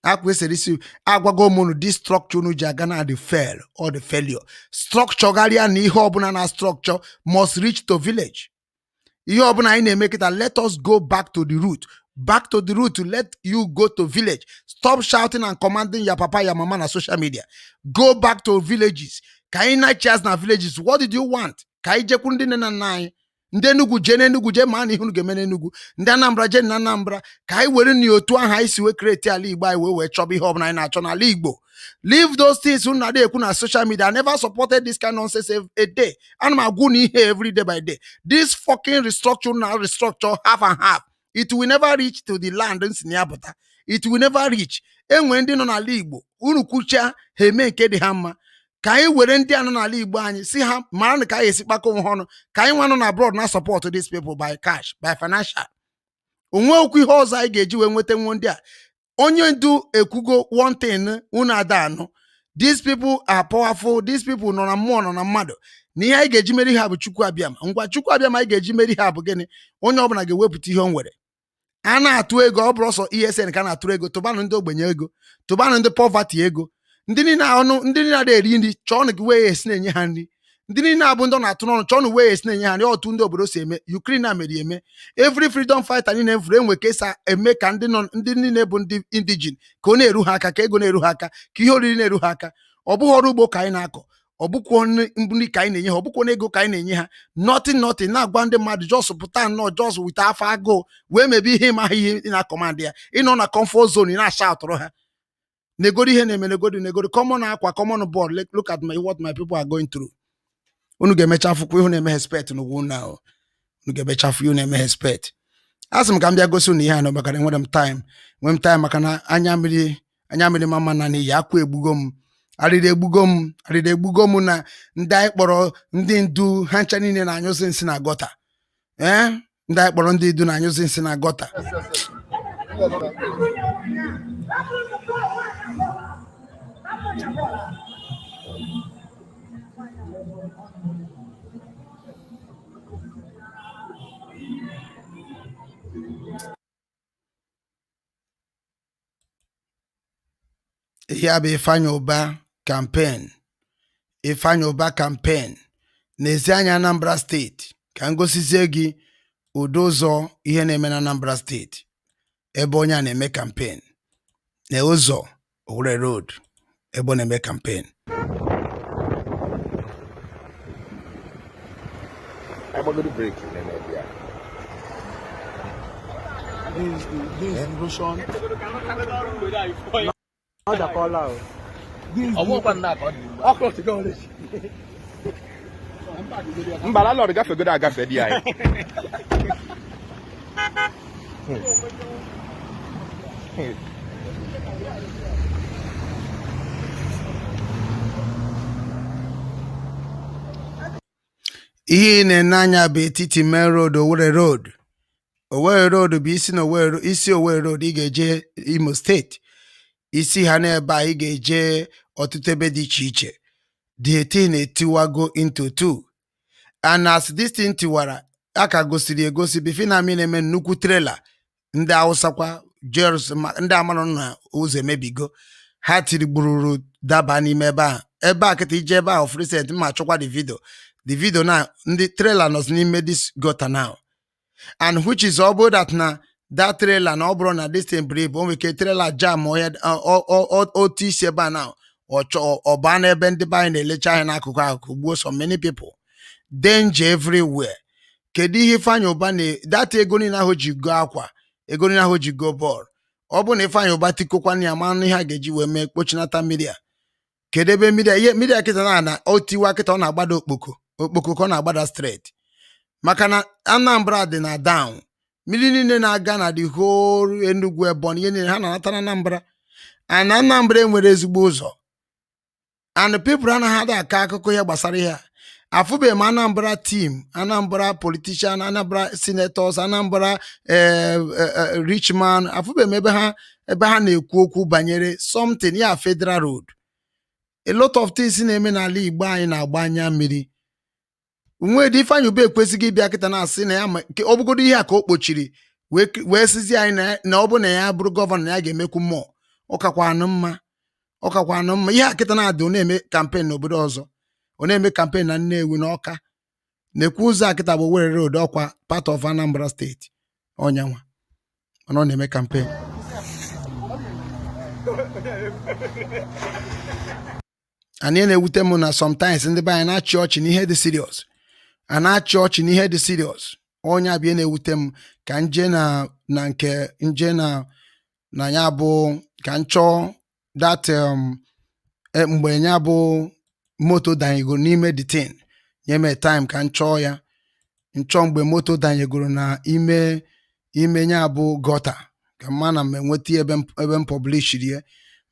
akwa esere isi. Agwago m unu, this structure unu ji aga na the fail or the failure structure gharịa na ihe ọbụla na structure must reach to village. Ihe ọbụla anyị na-eme kịta, let us go back to the root, back to the root. Let you go to village. Stop shouting and commanding your papa, your mama na social media. Go back to villages ka anyị na chairs na villages. What did you want? Ka anyị jekwu ndị nne na nna anyị, ndị Enugu jee n'Enugu, jee maa na ihe unu ga-eme n'Enugu, ndị Anambra jee na Anambra, ka anyị were na otu ahụ anyị si wee create ala Igbo anyị, wee chọba ihe ọbụla anyị na-achọ n'ala Igbo. Leave those things unu na-adị ekwu na social media. I never supported this kind of nonsense a day. Ana m agwa unu ihe every day by day. This fucking restructure na restructure half and half, it will never reach to the land nsi na ya pụta. It will never reach. Enwere ndị nọ n'ala Igbo unu kwuchaa ha eme nke dị ha mma. Ka anyị were ndị a nọ n'ala Igbo anyị si ha mara na ka anyị esi kpakọ onwe ha ọnụ, ka anyị nwa nọ na abroad na support these people by cash, by financial. Onwe okwu ihe ọzọ anyị ga-eji wee nweta nwo ndị a. Onye ndu ekwugo one thing unu ada anụ: these people are powerful, these people nọ na mmụọ, nọ na mmadụ, na ihe anyị ga-eji meri ha bụ Chukwu Abịama. Ngwa, Chukwu Abịama anyị ga-eji meri ha bụ gịnị? Onye ọbụla ga-ewepụta ihe o nwere. A na-atụ ego, ọ bụrụ ọsọ ESN ka a na-atụrụ ego. Tụbanụ ndị ogbenye ego, tụbanụ ndị poverty ego, ndị niile ọnụ, ndị niile ada eri nri, chọọnụ gị wee esi na-enye ha nri. Ndị niile abụ ndị ọ na-atụ n'ọnụ, chọọnụ wee esi na-enye ha nri. Otu ndị obodo si eme Ukraine na mere eme. Every freedom fighter niile mfuru enwe ka esi eme ka ndị nọ, ndị niile bụ ndị indigene, ka ọ na-eru ha aka, ka ego na-eru ha aka, ka ihe oriri na-eru ha aka. Ọ bụghị ọrụ ugbo ka anyị na-akọ, ọ bụkwa nri ka anyị na-enye ha, ọ bụkwa ego ka anyị na-enye ha. Nothing, nothing. Na-agwa ndị mmadụ just pụta nnọọ, just with afọ agụụ wee mebe ihe ịma ha ihe ị na-acommand ya. Ịnọ na comfort zone, ị na-acha atụrụ ha. Negodi ihe na-eme, negodi, negodi common akwa, common board. Look at what my people are going through. Unu ga-emecha afụkwa ihu na-eme respect n'ugwu na unu ga-emecha afụ ihu na-eme respect. A sị m ka m bịa gosi unu ihe a nọ, maka na enwere m time, nwee m time, maka na anya mmiri, anya mmiri mama na n'iyi akwa egbugo m, arịrị egbugo m, arịrị egbugo m, na ndị anyị kpọrọ ndị ndu ha ncha niile na-anyụzi nsị na gutter. Ee, ndị anyị kpọrọ ndị ndu na-anyụzi nsị na gutter. Yes. Ihe a bụ Ifeanyi Uba campaign. Ifeanyi Uba campaign. N'ezi anya Anambra Steeti ka m gosizie gị ụdị ụzọ ihe na-eme na Anambra Steeti ebe onye a na-eme campaign na ụzọ Owerri Road ebe ọ na-eme campaign. Agbagoro brake na-eme ya. This is erosion. Not the color. This is the Mba, landlord gafegodo agafe di anyị. Ihe ị na-ene anya bụ etiti main road, Owerri Road. Owerri Road bụ isi na Owerri, isi Owerri Road ị ga-eje Imo Steeti. Isi ha n'ebe a ị ga-eje ọtụtụ ebe dị iche iche. The thing etiwago into two. And as this thing tiwara, a ka gosiri egosi before na amị na-eme nnukwu trailer ndị Hausa kwa Jers ndị amarụ na ụzọ emebigo ha tiri gbururu daba n'ime ebe a. Ebe a kịta ije ebe ahụ of recent ma chọkwa the video na ndị trailer nọzi n'ime this gutter now, and which is ọ bụrụ that na that trailer na ọ bụrụ na this thing buru ibu, o nwere ike trailer jam onye otu isi ebe a now, ọ chọ ọ baa n'ebe ndị be anyị na-elecha anya n'akụkụ akụkụ, gbuo so many people. Danger everywhere. Kedu ihe Ifeanyi Uba na data ego niile ahụ ji goo akwa, ego niile ahụ ji goo bọọlụ? Ọ bụrụ na Ifeanyi Uba tikokwana ya ma ihe a ga-eji wee mee kpochinata mmiri a. Kedu ebe mmiri a, ihe mmiri a kịta na o tiwa kịta, ọ na-agbada okpoko okpoko ka ọ na-agbada straight, maka na Anambra dị na down. Mmiri niile na-aga na the whole Enugu, Ebonyi, ihe niile ha na-anata na Anambra, and Anambra enwere ezigbo ụzọ, and people anaghị ada akọ akụkọ ihe gbasara ihe a. Afụbeghị m Anambra team, Anambra politician, Anambra senators, Anambra rich man, afụbeghị m ebe ha na-ekwu okwu banyere something ya federal road. A lot of things na-eme n'ala Igbo anyị na-agba anya mmiri. Nwedị Ifeanyi Uba ekwesịghị ịbịa kịta na-asị na ya ọ bụgodo ihe a ka o kpochiri wee sizi anyị na ọ bụ na ya bụrụ gọvanọ na ya ga-emekwu mmụọ. Ọ kakwa anụ mma, ọ kakwa anụ mma. Ihe a kịta na-adị, ọ na-eme campaign n'obodo ọzọ, ọ na-eme campaign na Nnewi na Ọka. Na-ekwu ụzọ a kịta bụ Owerri Road, ọkwa part of Anambra Steeti ọnyanwa, mana ọ na-eme campaign. And ihe na-ewute m na sometimes ndị be anyị na-achị ọchị n'ihe dị serious, a na-achị ọchị n'ihe dị serious. Onye abịa na-ewute m ka nje na nke nje na ya bụ ka m chọọ that mgbe ya bụ moto danyegoro n'ime the thing. Nye m time ka m chọọ ya, nchọọ mgbe moto danyegoro na ime ya bụ gutter, ka mma na m enweta ya ebe m publishiri ya,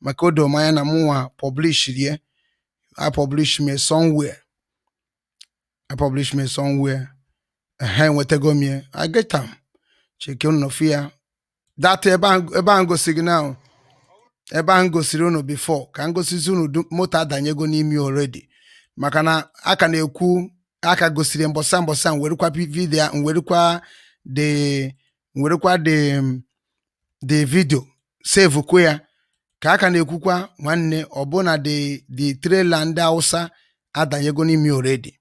maka o doro m anya na mụnwa publishiri ya. I publish me somewhere, I publish me somewhere. Ehe, enwetago m ya. I get am. Cheke unu fụ ya, that ebe ahụ gosi gị now, ebe ahụ gosiri unu before ka m gosizi unu moto adanyego n'ime already, maka na aka na-ekwu aka gosiri mbọsa mbọsa. M werekwa video, m werekwa the video save kwe ya ka aka na-ekwukwa. Nwanne, ọ bụ na the trailer ndị Hausa adanyego n'ime already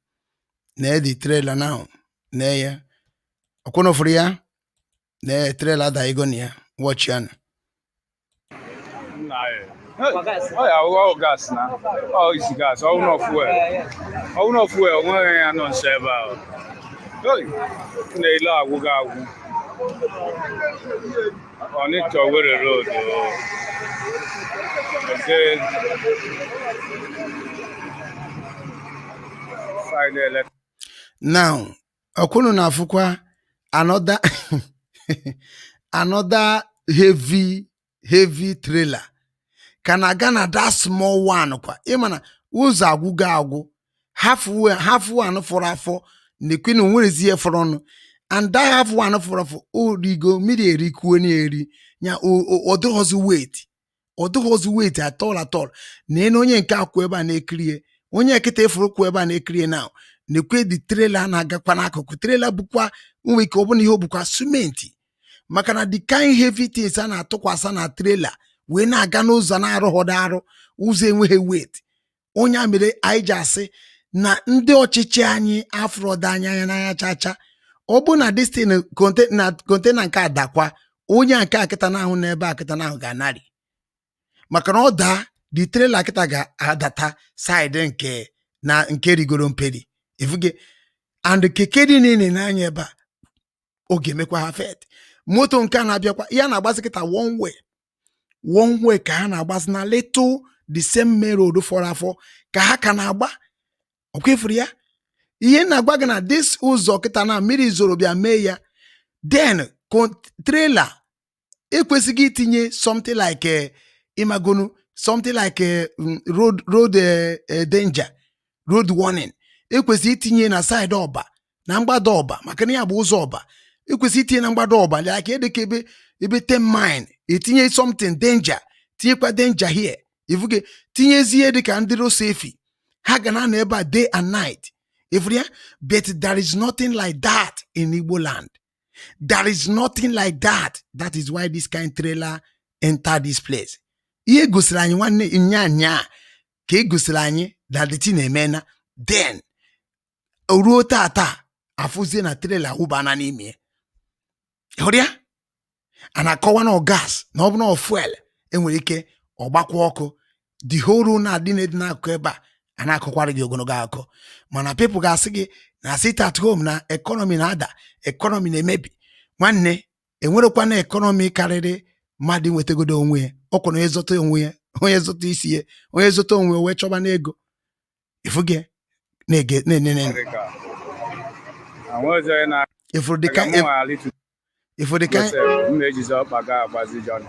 na the trailer now na ya ọkwụnụfụrụ ya na trailer adanyego na ya. Watch ya. Ọ ya ọ gas na ọ isi gas, ọ nọ fuel, ọ nọ fuel, onweghị ya nọ nso ebe ahụ. Hey, na-ele agwụgo agwụ. Onitsha Owerri Road o. Eze side ele. Now ọkwụnụ na-afụkwa another heavy heavy trailer ka na-aga na that small one kwa. Ịma na ụzọ agwụgo agwụ, half one fọrọ afọ na-ekwe na onwerezi ihe fọrọ ọnụ, and that half one fọrọ afọ origo mmiri erikuo na-eri ya. Ọ dịghọzi weight, ọ dịghọzi weight at all at all. Na ene onye nke akwụ ebe a na-ekirie, onye nkịta efuru kwụ ebe a na-ekirie now, na-ekwe the trailer na-agakwa n'akụkụ. Trailer bụkwa nwere ike ọ bụna ihe o bụkwa simenti, maka na the kind heavy things a na-atụkwasị na trailer. Wee na-aga n'ụzọ na-arụghọdo arụ, ụzọ enweghị wet. Onye a mere anyị ji asị na ndị ọchịchị anyị afụrọdo anya anya n'anya chacha. Ọ bụ na this thing na container nke a dakwa, onye a nke a kịta na-ahụ n'ebe a kịta na-ahụ ga-anarị, maka na ọ daa, the trailer kịta ga-adata side nke na nke rigoro mperi ifuge and keke dị niile n'anya ebe a, ọ ga-emekwa ha fet. Moto nke a na-abịakwa ya na-agbasi kịta one way, one way ka ha na-agbasi na little the same main road fọrọ afọ ka ha ka na-agba. Ọkwa ifuru ya, ihe m na-agwa gị na this ụzọ kịta na mmiri zoro bịa mee ya, then trailer ekwesịghị itinye something like imagonu something like road danger, road warning. Ekwesịghị itinye na side ọba na mgbada ọba, maka na ya bụ ụzọ ọba. Ekwesịghị itinye na mgbada ọba like edeka ebe 10 mile, etinye something danger, tinyekwa danger here ifuge, tinyezie dịka ndị road safety ha ga na-anọ ebe a day and night, ifuru ya. But there is nothing like that in Igbo land. There is nothing like that. That is why this kind trailer enter this place. Ihe gosiri anyị nwanne nya nya ka e gosiri anyị that the thing emena. Then o ruo tata, afụzie na trailer wụbana n'ime ya. Hụrụ ya, a na-akọwa na ọ gas na ọ bụ na ọ fuel enwere ike ọ gbakwa ọkụ, the whole road na-adị na-edi n'akụkụ ebe a. A na-akọkwara gị ogologo akụkọ, mana people ga-asị gị na sit at home na economy na-ada, economy na-emebi. Nwanne, enwerekwana economy karịrị mmadụ nwetagodo onwe ya. Ọkwa na onye zụta onwe ya, onye zụta isi ya, onye zụta onwe ya wee chọba n'ego ifuge na-ege na-enene. Onwezi onye na Ifuru dịka mụ alitu ifuru dịka m na-ejizi ọkpa ga agbazi John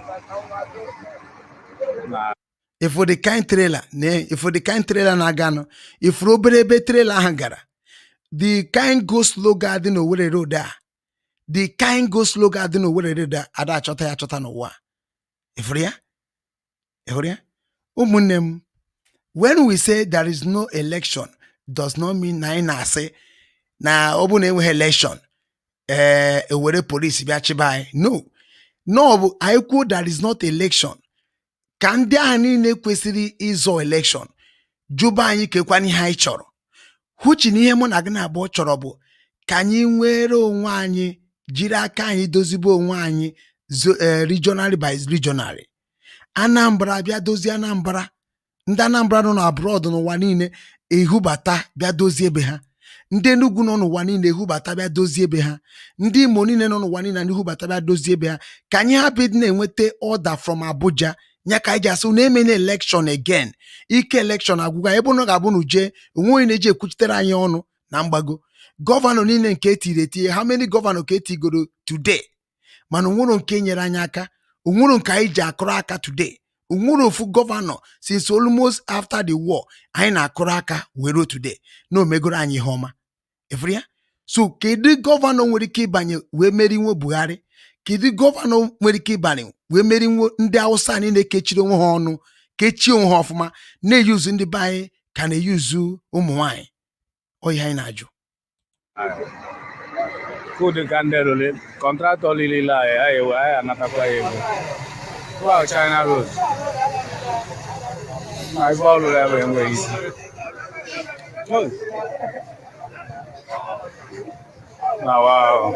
na Ifuru the kind trailer na ifuru the kind trailer na-aganụ, ifuru obere ebe trailer ahụ gara, the kind go slow ga-adị n'Owerri road a, the kind go slow ga-adị n'Owerri road a, ada achọta ya achọta n'ụwa a. Ifuru ya, ifuru ya, ụmụnne m. When we say there is no election does not mean na anyị na-asị na ọ bụ na enweghị election, ee, ewere polisi bịa chịba anyị. No, no, bụ anyị kwuo there is not election ka ndị ahụ niile kwesịrị ịzọ election jụba anyị kekwana ihe anyị chọrọ, huchi na ihe mụ na gị na-abụọ chọrọ bụ ka anyị nwere onwe anyị, jiri aka anyị dozibe onwe anyị, regionally by regionally. Anambra bịa dozie Anambra, ndị Anambra nọ na abroad n'ụwa niile ehubata bịa dozie ebe ha, ndị Enugu nọ n'ụwa niile ehubata bịa dozie ebe ha, ndị Imo niile nọ n'ụwa niile ehubata bịa dozie ebe ha, ka anyị hapụ ịdị na-enweta order from Abuja. Nya ka anyị ji asị na emena election again. Ike election agwụgwa ebe ụnụ ga-abụ na uje onwe onye na-eji ekwuchitere anyị ọnụ na mgbago. Governor niile nke etiri etinye, how many governor ka etigoro today? Mana onwero nke nyere anyị aka, onwero nke anyị ji akụrụ aka today. Onwere ofu governor since almost after the war anyị na-akụrụ aka were today na omegoro anyị ihe ọma, efuru ya. So kedu governor nwere ike ịbanye wee meri nwe Buhari? Kedu governor nwere ike ịbanye wee meri nwe ndị Hausa niile kechiri onwe ha ọnụ, kechie onwe ha ọfụma, na-eyuzu ndị be anyị ka na-eyuzu ụmụ nwanyị? Ọ ihe anyị na-ajụ. Food ka ndị rụrụ, contractor lilile anyị, anyị ewe anyị anatakwa ya ego. Wow, China Road na ebe ọ rụrụ ebe enweghị isi. Oh. Na wow.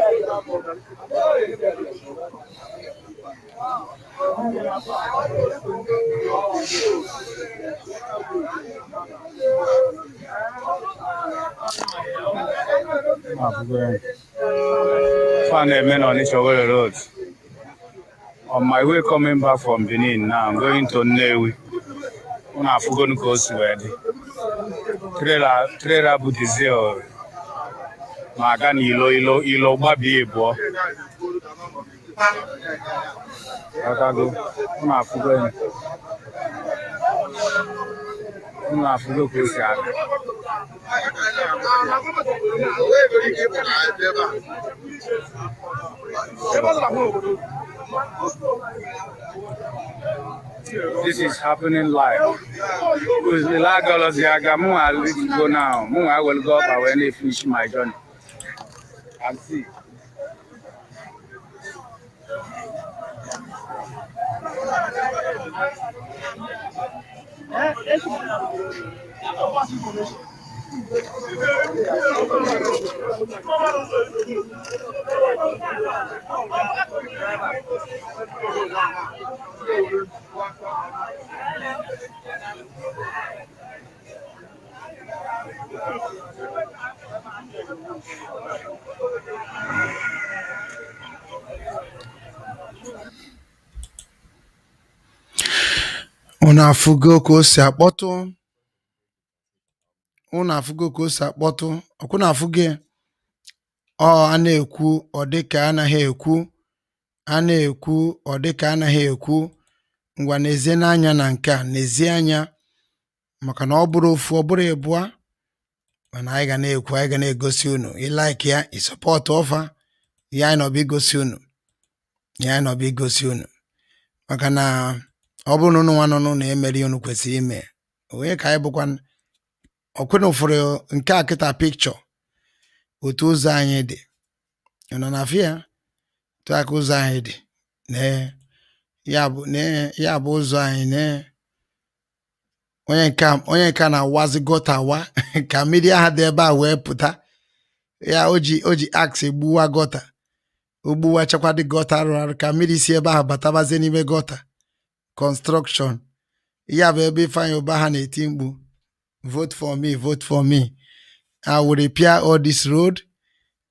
Fa na-eme n'Onitsha Owerri Road. On my way coming back from Benin now, I'm going to Nnewi. Unu afụgonu ka o si wee dị. Trailer bụ diesel na-aga n'ilo ilo ilo gbabie ịbụọ. Ghọtago? Unu afụgo ya. Unu afụgo ka o si aga. This is happening live. Lagos aga mụ go now. Mụ will go up when they finish my journey. And see. Unu afụgo ka o si akpọtụ? Unu afụgo ka o si akpọtụ? Ọkwụna afụgo ya? Ọ a na-ekwu, ọ dịka anaghị ekwu. A na-ekwu, ọ dịka anaghị ekwu. Ngwa, n'ezie n'anya na nke a, n'ezie anya, maka na ọ bụrụ ofu, ọ bụrụ ịbụa, mana anyị ga na-ekwu, anyị ga na-egosi unu. Ị like ya, ị support ọfa ihe anyị nọbụ igosi unu, ihe anyị nọbụ igosi unu, maka na ọ bụrụ na unu nwa nọ n'ụlọ emere ihe unu kwesịrị ime, onye ka anyị bụkwa ọkwụna ụfọdụ. Nke a kịta, pikchọ otu ụzọ anyị dị, ị nọ na afịa otu aka ụzọ anyị dị. Nee ya, bụ nee ya, bụ ụzọ anyị. Nee onye nke a na-awazi gutter awa ka mmiri ahụ dị ebe a wee pụta. Ya o ji axe gbuwa gutter, o gbuwachakwa dị gutter rụrụ arụ ka mmiri si ebe ahụ batabazie n'ime gutter construction. Ya bụ ebe Ifeanyi Ụba ha na-eti mkpu, "Vote for me, vote for me, I will repair all this road,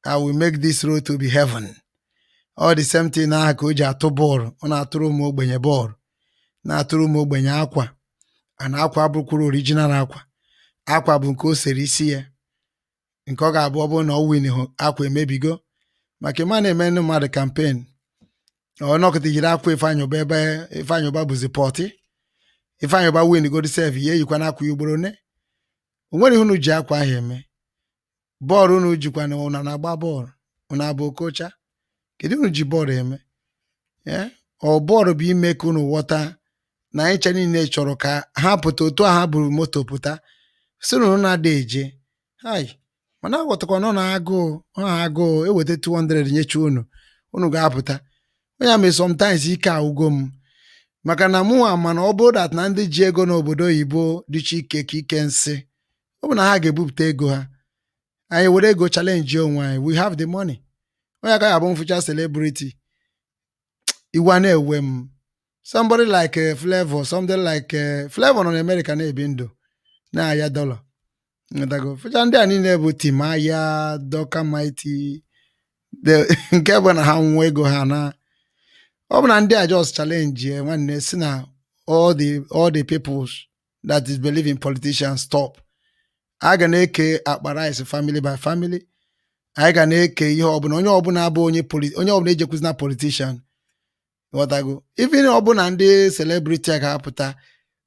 I will make this road to be heaven." All the same thing ahụ ka o ji atụ bọọlụ. Ọ na-atụrụ ụmụ ogbenye bọọlụ, na-atụrụ ụmụ ogbenye akwa. Ana akwa abụkwuru original akwa, akwa bụ nke o sere isi ya, nke ọ ga-abụ ọ bụrụ na ọ win hụ, akwa emebigo. Maka ịma na-eme ndị mmadụ campaign, ọ nọkọta jiri akwa Ifeanyị Ụba, ebe Ifeanyị Ụba bụzi party. Ifeanyị Ụba win godi sef, ya eyikwa na akwa ya ugboro one. O nwere ihe unu ji akwa ahụ eme. Bọọlụ unu jikwa na ụna na-agba bọọlụ, unu abụ okocha. Kedu unu ji bọọlụ eme? Ee, ọ bọọlụ bụ ime ka unu ghọta na anyị ncha niile chọrọ ka ha pụta otu a ha buru moto pụta, si na unu na-ada eje hai. Mana aghọtakwa na ọ na-agụụ, ọ na-agụụ eweta 200 nyecha unu, unu ga-apụta. Onye mee sometimes ike agwụgo m, maka na mụnwa mana ọ bụrụ that na ndị ji ego n'obodo oyibo dịcha ike ka ike nsị, ọ bụ na ha ga-ebupụta ego ha, anyị were ego challenge onwe anyị. We have the money. Onye agaghị abụ mfụcha celebrity, iwe a na-ewe m. Somebody like Flavor, somebody like Flavor nọ n'Amerika na-ebi ndụ na-aya dọla. Nghọtago? Fụcha ndị a niile bụ Timaya, Doka Mighty, nke bụ na ha nwụọ ego ha na ọ bụ na ndị a just challenge ya. Nwanne, si na all the people that is believe in politicians, stop. A ga na-eke akpa rice family by family. Anyị ga na-eke ihe ọbụla, onye ọbụla abụ onye onye ọbụla ejekwuzi na politician. Ghọtago? Even ọbụna ndị celebrity a ga-apụta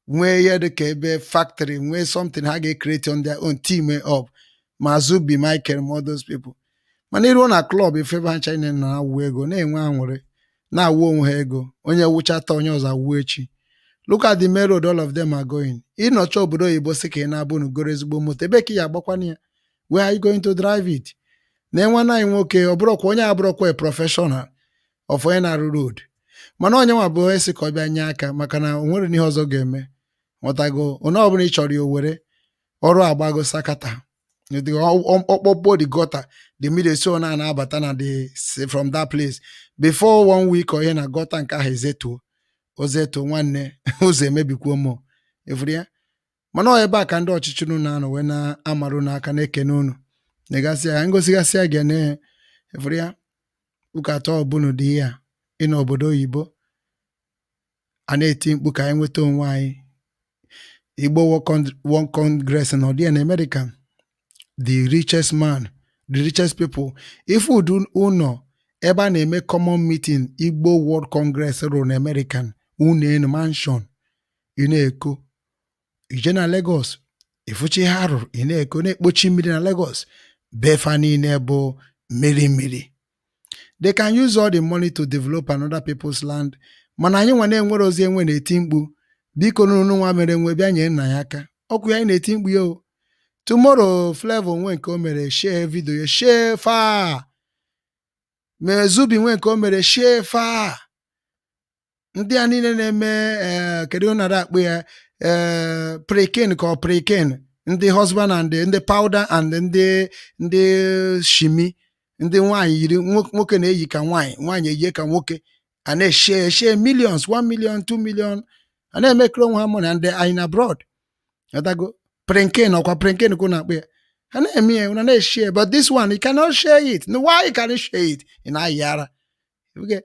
nwee ihe dịka ebe factory, nwee something ha ga-ecreate on their own, team up, ma Zubi Michael, ma all those people. Mana iruo na club, ife ebe ha ncha niile na-awụ ego, na-enwe aṅụrị, na-awụ onwe ha ego. Onye wụchata, onye ọzọ awụ echi. Look at the main road all of them are going. Ịnọcha obodo oyibo, sị ka ị na-abụ unu goro ezigbo moto, ebe ka ị agbakwana ya? Where are you going to drive it? Na nwanne anyị nwoke, ọ bụrụkwa onye abụrụkwa a professional of onye na-arụ road, mana onye nwa bụ onye sị ka ọ bịa nye aka, maka na o nwere ihe ọzọ ga-eme. Ghọtago? Onye ọbụla ị chọrọ ya, o were ọrụ agbago sakata ọkpọkpọ the gutter, the mmiri esi ọ na-abata na the from that place. Before one week or ihe na gutter nke ahụ ezetuo, ozetuo. Nwanne, ụzọ emebikwuo mọ efuru ya. Mana ọ ebe a ka ndị ọchịchị unu na-anọ wee na-amarụ n'aka na-ekene unu negasị ya, ngosigasị ya ga na efuru ya. Ụka atọ ọbụla dị ihe a ịnọ obodo oyibo a na-eti mkpu ka anyị nweta onwe anyị. Igbo World Congress na ọdị ya na America, the richest man, the richest people. Ife ụdị ụlọ ebe a na-eme common meeting Igbo World Congress rụrụ na American, ụlọ enu mansion, ị na-eko ije na Lagos, ịfụcha ihe a rụrụ, ị na-eko na-ekpochi mmiri na Lagos befa niile bụ mmiri mmiri. They can use all the money to develop another people's land, mana anyị nwa na-enwere ozi enwe na-eti mkpu, biko nunu nwa mere nwe bịa nye nna ya aka. Ọkụ ya anyị na-eti mkpu ya o. Tomorrow, Flavor nwe nke o mere, share video ya, share far. Mee Zubi nwe nke o mere, share far. Ndị a niile na-eme, ee, kedu nara akpụ ya? Prekin ka ọ prekin, ndị husband and ndị powder and ndị shimi, ndị nwaanyị yiri nwoke na-eyi ka nwaanyị, nwaanyị eyie ka nwoke, a na-eshare eshare millions, 1 million, 2 million, a na-emekere onwe ha money and they are in abroad. Ghọtago? Prinkin, ọkwa prinkin ka na-akpọ ya. Ha na-eme ya, una na-eshare, but this one you cannot share it. No, why you cannot share it? Ị na-ayị ara. Okay.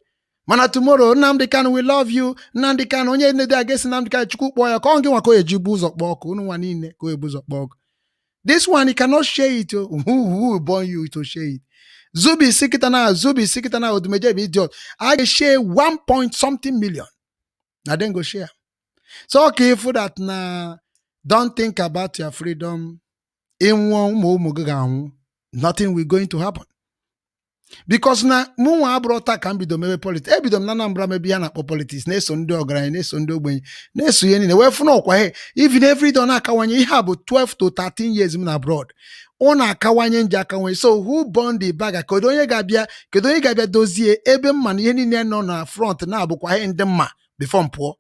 Mana tomorrow, Nnamdi Kanu, we love you, Nnamdi Kanu. Onye na-ede against Nnamdi Kanu, Chukwu kpọọ ya ka ọ gị nwa ka o eji bu ụzọ kpọọ ọkụ. Unu nwa niile ka o ebu ụzọ kpọọ ọkụ. This one you cannot share it o. Who will born you to share it? Zubi sikita na Zubi sikita na Odumeje bụ idiot. A ga-share 1 point something million na then go share. So okay, if that na don't think about your freedom, ịnwụọ, ụmụ ụmụ gị ga-anwụ, nothing will going to happen, because na mụ nwa abụrụ taa ka m bido mebe politics. Ebido m na Anambra mebe ihe a na-akpọ politics, na-eso ndị ọgaranya, na-eso ndị ogbenye, na-eso ihe niile, wee fụ na ọkwa he even every day ọ na-akawanye. Ihe a bụ 12 to 13 years m na abroad, ọ na-akawanye nje akawanye. So who born the bagger? Kedu onye ga-abịa? Kedu onye ga-abịa dozie ebe mma na ihe niile nọ na front na-abụkwa ihe ndị mma before m pụọ?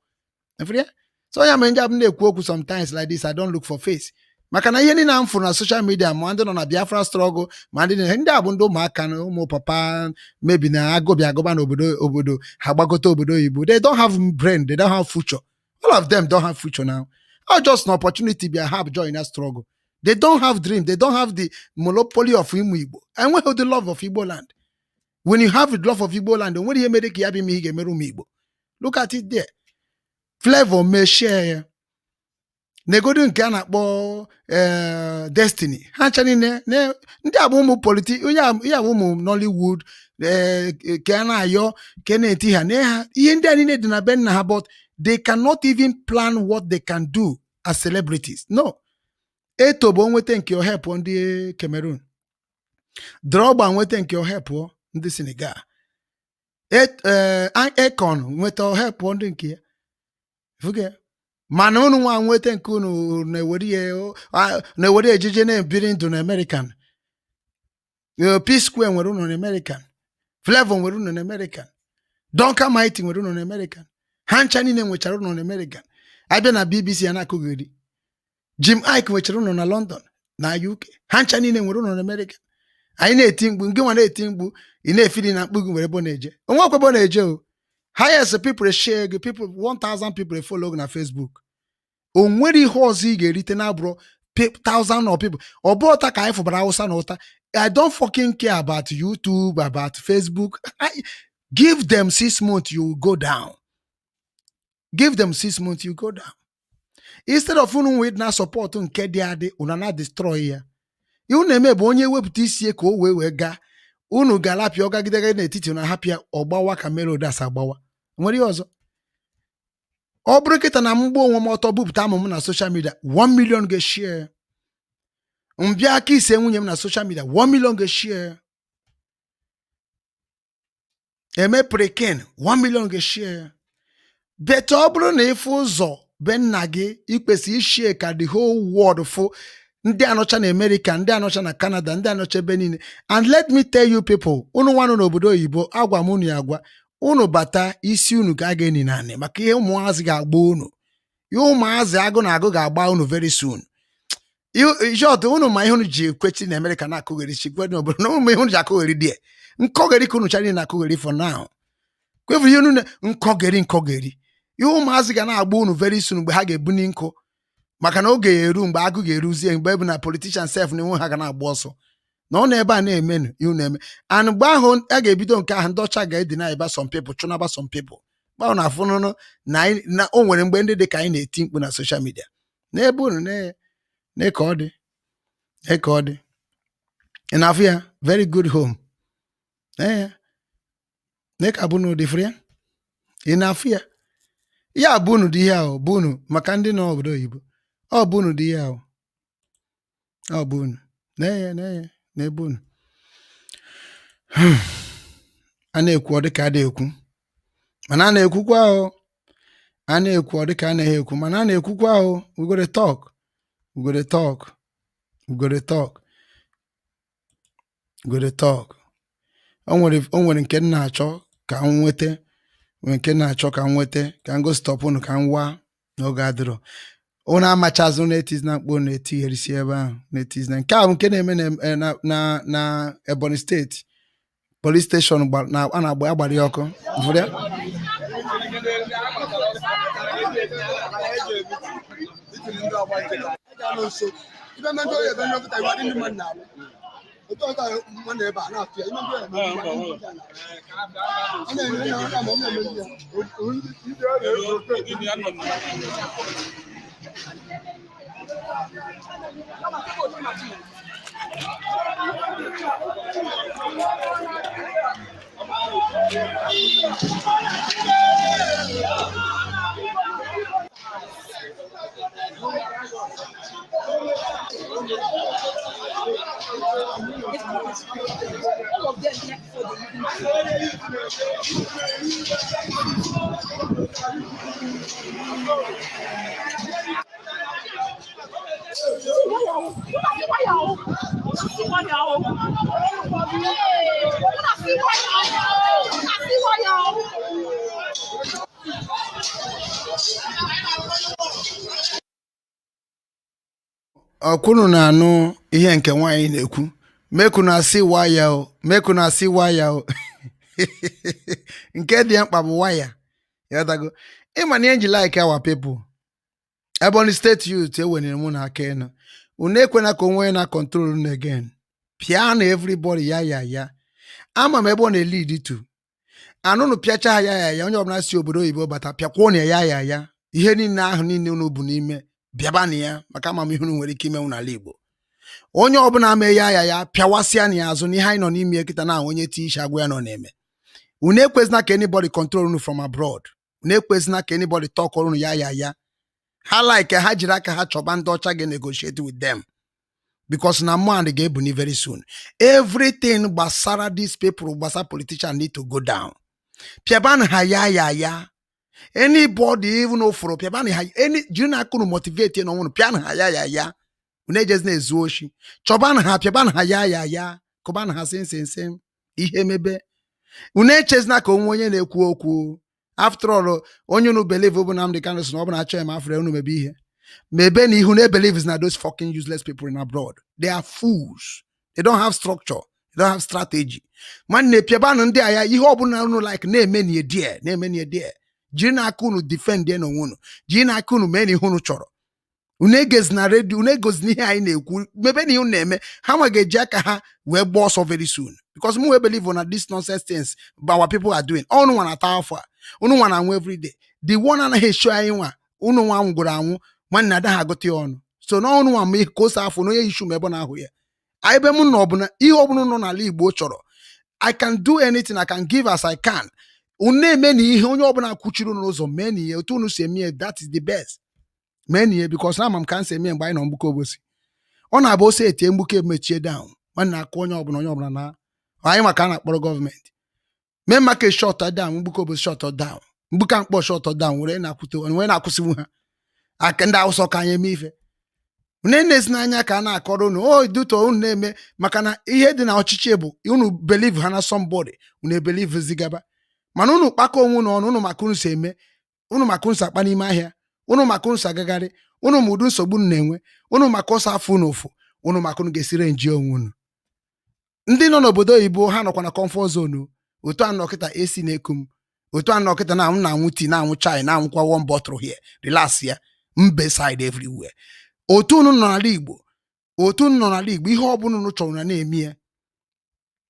Efere ya? So ya mere ndị abụ na-ekwu okwu sometimes like this, I don't look for face, maka na ihe niile a m fụrụ na social media, ma ndị nọ na Biafra struggle, ma ndị ndị a bụ ndị ụmụaka na ụmụ papa mebi na agụbịa agụba n'obodo obodo ha gbagote obodo oyibo. They don't have brain, they don't have future. All of them don't have future now. Or just an opportunity bịa ha join that struggle. They don't have dream, they don't have the monopoly of ịmụ Igbo, enweghị the love of Igbo land. When you have the love of Igbo land, o nwere ihe mere ka ya bụ ime ihe ga-emere ụmụ Igbo. Look at it there. Flavor mee share ya, negodu nke a na-akpọ Destiny. Ha ncha niile ndị a bụ ụmụ onye ihe a bụ ụmụ Nollywood, ka a na-ayọ ka a na-eti ha na ha. Ihe ndị a niile dị na be nna ha, but they cannot even plan what they can do as celebrities. No Eto bụ nweta nke ohepụ ndị Cameroon, Drogba nweta nke ohepụ ndị Senegal, Akon nweta ohepụ ndị nke ya. Fuge. Mana unu nwa nweta nke unu na-ewere ya na-ewere ejije na-ebiri ndụ na American. P Square nwere unu na American, Flavor nwere unu na American, Duncan Mighty nwere unu na American. Ha ncha niile nwechara unu na American. Abịa na BBC ya na-akụgheri. Jim Iyke nwechara unu na London na UK. Ha ncha niile nwere unu na American. Anyị na-eti mkpu, ngị nwa na-eti mkpu, ị na-efili na mkpu gị nwere ebe ọ na-eje. Onwe ebe ọ na-eje o. Highest people share gị, people 1000 people follow gị na Facebook, o nwere ihe ọzọ ị ga-erite na abụrụ thousand of people? Ọ bụ ụta ka anyị fụbara Hausa na ụta. I don't fucking care about YouTube, about Facebook. Give them 6 months, you will go down. Give them 6 months, you go down. Instead of unu wee na support nke dị adị, unu na destroy ya. Ihe unu na-eme bụ onye wepụta isi ka o wee gaa, unu ga-alapịa ọgagide n'etiti, unu ahapịa ọgbawa ka merodas agbawa. Nwere ihe ọzọ? Ọ bụrụ kịta na mgba onwe m ọtọ bupụta amụ m na social media, 1 million ga-eshare. Mbịa aka ise nwunye m na social media, 1 million ga-eshare. Eme prekin, 1 million ga-eshare. But ọ bụrụ na ịfụ ụzọ be nna gị, ikwesị ishie ka the whole world fụ. Ndị anọcha na America, ndị anọcha na Canada, ndị anọcha ebe niile. And let me tell you people, unu nwanụ n'obodo oyibo, agwa m unu ya agwa unu, bata isi unu ka a ga-eni naanị maka ihe ụmụazị ga-agba unu, ihe ụmụazị agụ na agụ ga-agba unu very soon. Short, unu ma ihe unu ji ekwechi na America na-akụgheri chikwe n'obodo na ụmụ ihe unu ji akụgheri die nkọgheri ka unu chara na-akụgheri for now. Kwefuru ihe unu nkọgheri nkọgheri, ihe ụmụazị ga na-agba unu very soon mgbe ha ga-ebuni nkụ, maka na oge ya eru mgbe agụ ga-eruzie, mgbe bụ na politician sef na enwe ha ga na-agba ọsọ na ọ na ebe a na-emenu ihe unu eme. And mgbe ahụ a ga-ebido nke ahụ, ndị ọcha ga-edina ebe some people chụnaba some people mgbe ahụ na-afụnụnụ na na o nwere mgbe ndị dị ka anyị na-eti mkpu na social media n'ebe unu na ka ọ dị na ka ọ dị. Ị na-afụ ya? Very good home. Ee, na ka bụ unu dị fụrụ ya. Ị na-afụ ya? Ya bụ unu dị ihe ahụ bụ unu maka ndị nọ obodo oyibo. Ọ bụ unu dị ihe ahụ, ọ bụ unu na ya na ya n'ebe unu a na-ekwu. Ọ dịka a na-ekwu, mana a na-ekwukwa ahụ a na-ekwu, ọ dịka a naghị ekwu, mana a na-ekwukwa ahụ. We go dey talk, we go dey talk, we go dey talk, we go dey talk. O nwere nke m na-achọ ka m nweta, nwere nke m na-achọ ka m nweta, ka m gositọpụ unu, ka m waa n'oge adịrọ. Unu amachazị, unu etizina mkpu, unu etigherisi ebe ahụ na-etizina. Nke a bụ nke na-eme na Ebonyi State police station na a na-agba agbara ya ọkụ. Fụrụ ya? All of them left for the evening. Ọkwụnụ na-anụ ihe nke nwaanyị na-ekwu, mekunu asị waya o, mekunu asị waya o. Nke dị mkpa bụ waya ịghọtago. Ịma na ihe nji like our people, Ebonyi State youth, ewenere mụ na aka enu. Unu ekwena ka onwe na control unu again. Pịa na everybody ya ya ya. Ama m ebe ọ na-elead to. Anụnụ pịacha ha ya ya ya. Onye ọbụla si obodo oyibo bata, pịakwuo na ya ya ya. Ihe niile ahụ niile unu bụ n'ime bịaba na ya, maka amamihe unu nwere ike imenwu n'ala Igbo. Onye ọbụla mee ya ya ya, pịawasịa na ya azụ n'ihe anyị nọ n'ime kịta na onye ti isi agwa ya nọ na-eme. Unu ekwezina ka anybody control unu from abroad. Unu ekwezina ka anybody talk unu ya ya ya. Ha like ha jiri aka ha chọba ndị ọcha ga-negotiate with them, because na man ga-ebuni very soon. Everything gbasara these people, gbasara politician, need to go down. Pịabanụ ha ya ya ya. Anybody even ofuru, pịabanụ ha. Any jiri na aka unu motivate na onwunu, pịanụ ha ya ya ya. Unu ejezi na-ezu oshi. Chọbanụ ha, pịabanụ ha ya ya ya, kụbanụ ha sinsinsin. Ihe mebe, unu echezina ka onwe onye na-ekwu okwu. After all, onye unu believe bụ Nnamdi Kanu sị na ọ bụ na achọ ya ma afọ unu mebe ihe mebe na ihu na believes na those fucking useless people in abroad. They are fools. They don't have structure, they don't have strategy. Nwanne, pịabanụ ndị agha. Ihe ọbụla unu like na-eme na edie na-eme na edie, jiri n'aka unu defend na onwe unu, jiri n'aka unu mee na ihe unu chọrọ. Unu egezina redio, unu egozina ihe anyị na-ekwu. Mebe na ihe unu na-eme, ha nwa ga-eji aka ha wee gbaa ọsọ very soon, because mụ wee believe na this nonsense things our people are doing, unu nwa na-ata afọ a, unu nwa na-anwụ everyday. The one anaghị esho anyị nwa, unu nwa nwụgoro anwụ. Nwanne, adaghị agụta ya ọnụ. So na ọnụ nwa ma ihe ka o si afọ na onye ishu ma ebe ọ na-ahụ ya. Ebe m nọ bụ na ihe ọbụla nọ n'ala Igbo chọrọ, I can do anything, I can give as I can. Unu na-eme na ihe onye ọbụla kwuchiri unu n'ụzọ, mee na ihe otu unu si eme ya, that is the best. Mee na ihe, because na ama m ka m si eme mgbe anyị nọ mgbuke obosi. Ọ na-abụ ose etie mgbuke mechie down. Nwanne, akụ onye ọbụla, onye ọbụla na anyị maka a na-akpọrọ gọọmenti mee maka shut down mgbuke obosi, shut down mgbuke mkpọ, shut down were na-akwute were na-akwụsịwu ha aka ndị Awụsa ka anyị eme ife. Unu na-ezi n'anya ka a na-akọrọ unu o duto unu na-eme, maka na ihe dị na ọchịchị bụ unu believe ha na somebody, unu ebelieve zigaba. Mana unu kpakọ onwe unu ọnụ, unu maka unu si eme, unu maka unu si akpa n'ime ahịa, unu maka unu si agagharị, unu ma ụdị nsogbu unu na-enwe, unu maka ọsọ afọ unu ụfụ, unu maka unu ga-esire nji onwe unu. Ndị nọ n'obodo oyibo, ha nọkwa na comfort zone. Otu a nọ kịta, esi na-eku m. Otu a nọ kịta na m na-anwụ tii, na-anwụ chai, na-anwụkwa one bottle here, relax ya mbe side everywhere. Otu unu nọ n'ala Igbo, otu unu nọ n'ala Igbo, ihe ọbụla unu chọrọ na na-eme ya,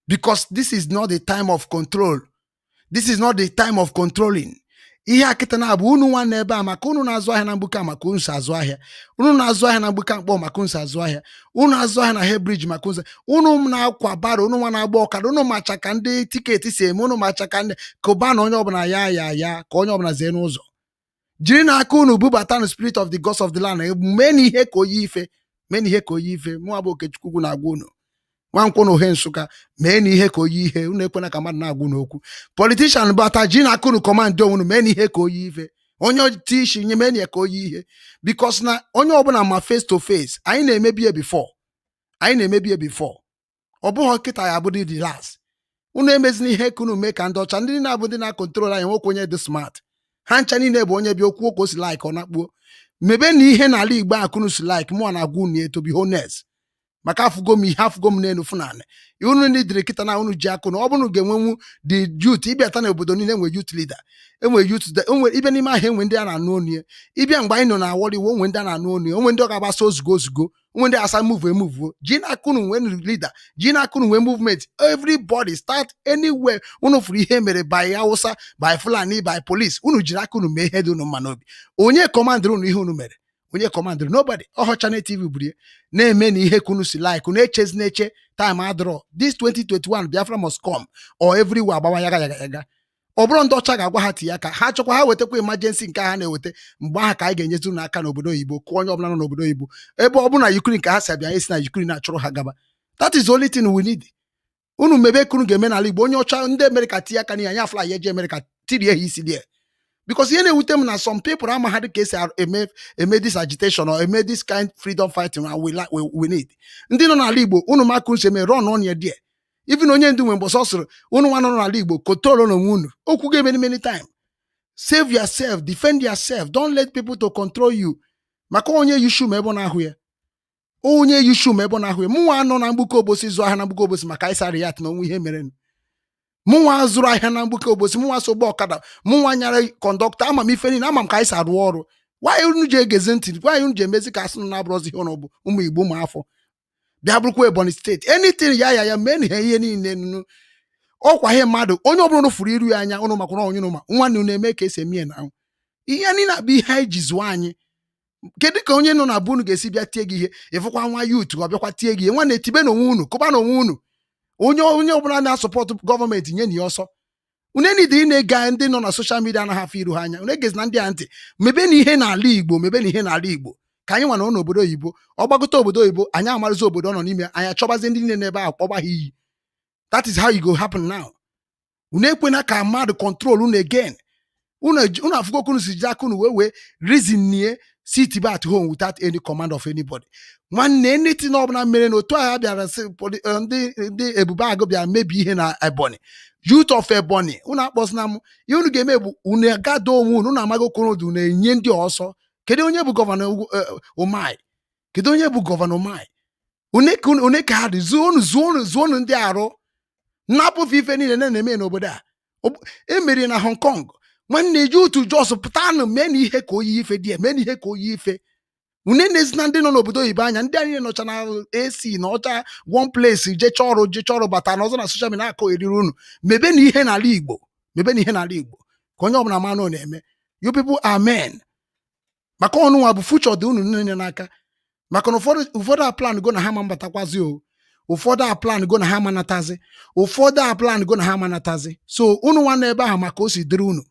because this is not the time of control. This is not the time of controlling. Ihe akịta na-abụ unu nwa n'ebe a, maka unu na-azụ ahịa na mgbuka, maka unu si azụ ahịa. Unu na-azụ ahịa na mgbuka mkpọ, maka unu si azụ ahịa. Unu azụ ahịa na Head maka unu. Unu na-akwa barrow, unu nwa na-agba ọkada, unu macha ka ndị ticket si eme, unu macha ka ndị kụba na onye ọbụla ya ya ya, ka onye ọbụla zee n'ụzọ. Jiri n'aka unu bubata na spirit of the gods of the land. Mee na ihe ka oyi ife, mee na ihe ka oyi ife. Mụnwa bụ Okechukwu na-agwa unu, Nwankwọ na Ohe Nsụka, mee na ihe ka oyi ihe. Unu ekwena ka mmadụ na-agwa unu okwu. Politician bata, ji n'aka unu command onwe unu. Mee na ihe ka oyi ife. Onye ti isi nye, mee na ya ka oyi ihe, because na onye ọbụla ma face to face. Anyị na-emebi ya before, anyị na-emebi ya before. Ọ bụghị kịta ya abụdị the last. Unu emezina ihe ka unu mee ka ndị ọcha, ndị na-abụ ndị na-acontrol anyị. Nwoke onye dị smart, ha ncha niile bụ onye bịa okwu ka o si like ọ nakpuo. Mebe na ihe n'ala Igbo akụnụ si like mụa na-agwa unu ya, to be honest, maka afụgo m ihe, afụgo m n'elu fụnanị unu ndị dịrị kịta na unu ji akụ na ọ bụrụ ga-enwenwu the youth ịbịata n'obodo niile, enwe youth leader, enwe youth, enwe ịbịa n'ime ahịa, enwe ndị a na-anụ onu ya. Ịbịa mgbe anyị nọ na awọriwo, onwe ndị a na-anụ onu ya, onwe ndị ọ ga-agbasa ozugbo ozugbo, onwe ndị asa move emove. Ji n'aka unu nwee leader, ji n'aka unu nwee movement. Everybody start anywhere unu fụrụ ihe mere by Hausa, by Fulani, by police, unu jiri aka unu mee ihe dị unu mma n'obi. Onye commandịrị unu ihe unu mere? Onye commandịrị? Nobody. Ọhọ Channel TV buru ya na-eme na ihe kunu si like unu echezi na-eche. Time adịrọ. This 2021, Biafra must come or everywhere agbawa yaga yaga yaga. Ọ bụrụ ndị ọcha ga-agwa ha tinye aka, ha chọkwa ha wetakwa emergency nke ha na-eweta mgbe ahụ ka anyị ga-enyezi unu aka n'obodo oyibo. Kụọ onye ọbụla nọ n'obodo oyibo, ebe ọ bụ na Ukraine ka ha si abịa, anyị si na Ukraine na-achụrụ ha gaba. That is the only thing we need. Unu mebe kunu ga-eme n'ala Igbo, onye ọcha, ndị Amerịka tinye aka n'ihe anyị afla ya eje Amerịka tirie ha isi die, because ihe na-ewute m na some people amaghị ka esi eme this agitation or eme this kind freedom fighting and we, like, we need ndị nọ n'ala Igbo. Unu maka unu si eme run on ya there. Even onye ndu nwe mbọsọ sịrị unu nwa nọ n'ala Igbo, control n'onwe unu. Okwu ga many many time. Save yourself, defend yourself, don't let people to control you. Maka onye yishu ma ebe ọ na-ahụ ya, onye yishu ma ebe ọ na-ahụ ya. Mụnwa nọ na Mgbuka Obosi zụọ ahịa na Mgbuka Obosi maka ịsa ya na onwe ihe mere. Mụnwa zụrụ ahịa na Mgbuka Obosi, mụnwa so gba ọkada, mụnwa nyara conductor, ama m ife niile, ama m ka anyị si arụ ọrụ. Nwaanyị unu ji egezi ntị, nwaanyị unu ji emezi ka asị na abụrọzi ihe ụnụ bụ ụmụ Igbo, ụmụ afọ bịa bụrụkwa Ebonyi Steeti. Anything ya ya ya mee na ihe niile nnu ọkwa ihe mmadụ, onye ọbụla unu fụrụ iru ya anya, ụnụ makwara onye ụnụ ma nwanne unu eme ka esi eme ya na ihe niile abụ ihe anyị ji zụọ anyị. Kedu ka onye nọ na be unu ga-esi bịa tie gị ihe? Ịfụkwa nwa youth, ọ bịakwa tie gị ihe. Nwanne, tibe n'onwe unu, kụba n'onwe unu. Onye ọbụla na-asupport gọọmenti, nye na ya ọsọ. Unu enidi ị na-ege ndị nọ na social media anaghị afọ iru ha anya. Unu egezi na ndị a ntị. Mebe na ihe n'ala Igbo, mebe na ihe n'ala Igbo ka anyị nwa nọ n'obodo oyibo. Ọ gbagote obodo oyibo, anyị amarụzi obodo ọ nọ n'ime, anyị achọbazi ndị niile n'ebe ahụ, kpọba ha iyi. That is how you go happen now. Unu ekwena ka mmadụ control unu again. Unu afụgo unu si ji aka unu wee reason nie sit at home without any command of anybody. Nwanne, anything ọbụla mere na otu agha bịara sị ndị Ebube Agụ bịara mebie ihe na Ebonyi, youth of Ebonyi, unu akpọsina m. Ihe unu ga-eme bụ unu gado onwe unu. Unu amaghị okoro unu enye ndị ọsọ. Kedu onye bụ governor Umahi? Kedu onye bụ governor Umahi? One ka ha dị? Zuonu, zuonu, zuonu ndị arụ nnapụfe ife niile na-eme n'obodo a. Emeri na Hong Kong. Nwanne, ji otu jos pụtanụ mee na ihe ka oyi ife dị ya, mee na ihe ka oyi ife. Une na-ezi na ndị nọ n'obodo oyibo anya, ndị anyị nọcha na AC na ọcha one place, jecha ọrụ, jecha ọrụ, bata n'ọzọ na social media na-akọ eriri unu. Mebe na ihe n'ala Igbo, mebe na ihe n'ala Igbo ka onye ọbụla ma na ọ na-eme. You people are men, maka ọnụnwa bụ future dị unu niile n'aka. Maka na ụfọdụ a plan go na ha ma mbatakwazi o, ụfọdụ a plan go na ha manatazi, ụfọdụ a plan go na ha manatazi. So unu nwa nọ ebe ahụ, maka o si dịrị unu,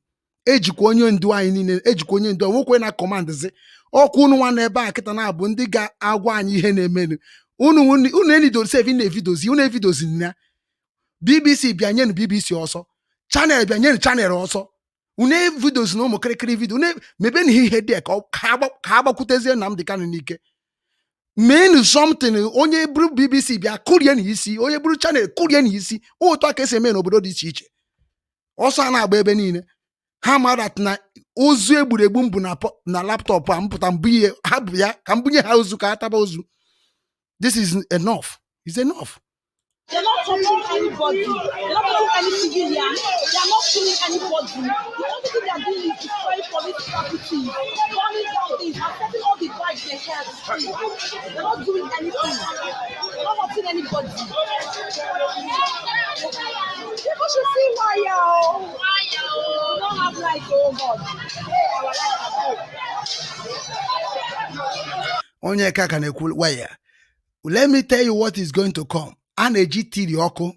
ejikwa onye ndu anyị niile, ejikwa onye ndu nwekwe na commandzi ọkwa. Unu nwa nọ ebe a kịta na-abụ ndị ga-agwa anyị ihe na-emenụ. Unu enido sef na-evidozi, unu evidozi ya. BBC bịa nyenu BBC ọsọ, Channel bịa nyenu Channel ọsọ. Unu evidozi na ụmụ kịrịkịrị video unu mebe na ihe dị ka ka ha gbakwutezie Nnamdi Kanu n'ike. Meenụ something. Onye buru BBC bịa kụrie n'isi, onye buru Channel kụrie n'isi. Otu a ka esi eme n'obodo dị iche iche. Ọsọ a na-agba ebe niile, ha mara na ozu egburu egbu mbụ na laptop a mpụta mbụ ihe ha bụ ya ka mbunye ha ozu ka ha taba ozu. This is enough, is enough. They're not touching anybody. They're not touching any civilian. They are not killing anybody. The only thing they are doing is destroying police property, burning down things, and setting all the bikes they have. They're not doing anything. They're not hurting anybody. People should see why, yo. We don't have light, oh God. Hey, our light has go. Onye ka na-ekwu waya. Let me tell you what is going to come. A na-eji tiri ọkụ,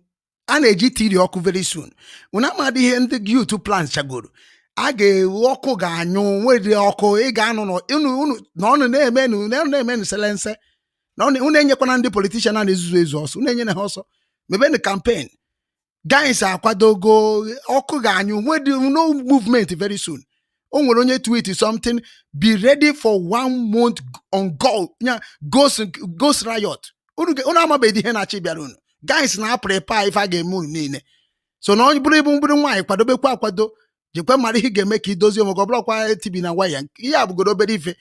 a na-eji tiri ọkụ very soon. Unu amadị ihe ndị youth plan chagoro. A ga-ewu ọkụ ga-anyụ nwere ọkụ ị ga-anọ unu unu na ọnụ na-eme na na-eme selense na unu enyekwana ndị politician a na-ezuzu ezu ọsọ. Unu enyena ha ọsọ. Mebenu campaign, guys. Akwadogo ọkụ ga-anyụ nwere no movement very soon. O nwere onye tweet something: "Be ready for one month on go ya ghost ghost riot." Unu amabeghị ihe na-achị bịara unu. Guys, na prepare ife a ga-eme unu niile. So na onye bụrụ ibu bụrụ nwaanyị, kwadobekwa akwado, jekwe mara ihe ị ga-eme ka idozie onwe gị. Ọ bụrụkwa tibi na waya ihe a bụgoro obere ife.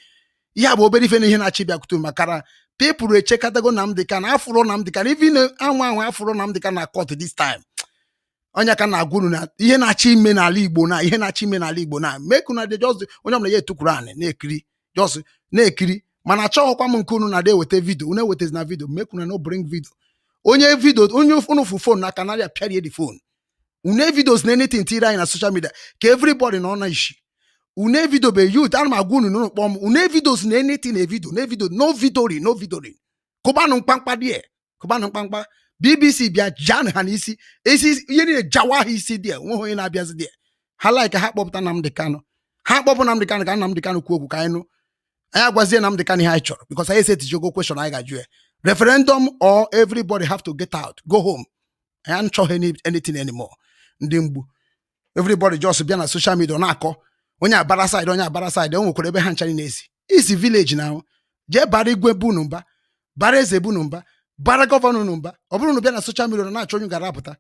Ihe a bụ obere ife na ihe na-achị bịakwute makara people echekatago Nnamdi Kanu, afụrụ Nnamdi Kanu, even anwụ anwụ afụrụ Nnamdi Kanu na court this time. Onye ka na-agwa unu na ihe na-achọ ime n'ala Igbo, na ihe na-achọ ime n'ala Igbo na make una dey just, onye ọbụla ya etukwuru anị na-ekiri, just na-ekiri. Mana achọghịkwa m nke unu na-ada eweta video. Unu ewetezi na video, make una no bring video. Onye video, onye unu fụ phone n'aka narị apịarie the phone. Une videos na anything tiri anyị na social media ka everybody nọ na ishi. Une video be youth, ana m agwa unu n'ụlọ kpọm une videos na anything na video na video, no videoing, no videoing. Kụbanụ mkpamkpa die, kụbanụ mkpamkpa. BBC bịa jaan ha n'isi isi, ihe niile jawa ha isi die. Nweghị onye na-abịazi die ha like ha kpọpụta Nnamdi Kanu. Ha kpọpụ Nnamdi Kanu, ka Nnamdi Kanu kwuo okwu ka anyị nụ. Anyị agwazie Nnamdi Kanu ihe anyị chọrọ, because anyị esetijogo question anyị ga-ajụ ya: referendum or everybody have to get out, go home. Anyị achọghị anything anymore. Ndị mgbu, everybody just bịa na social media, ọ na-akọ onye abara side, onye abara side. O nwekwara ebe ha nchara na-esi isi village na jee bara igwe bunu mba, bara eze bunu mba, bara governor unu mba. Ọ bụrụ na bịa na social media na-achọ onye gara apụta,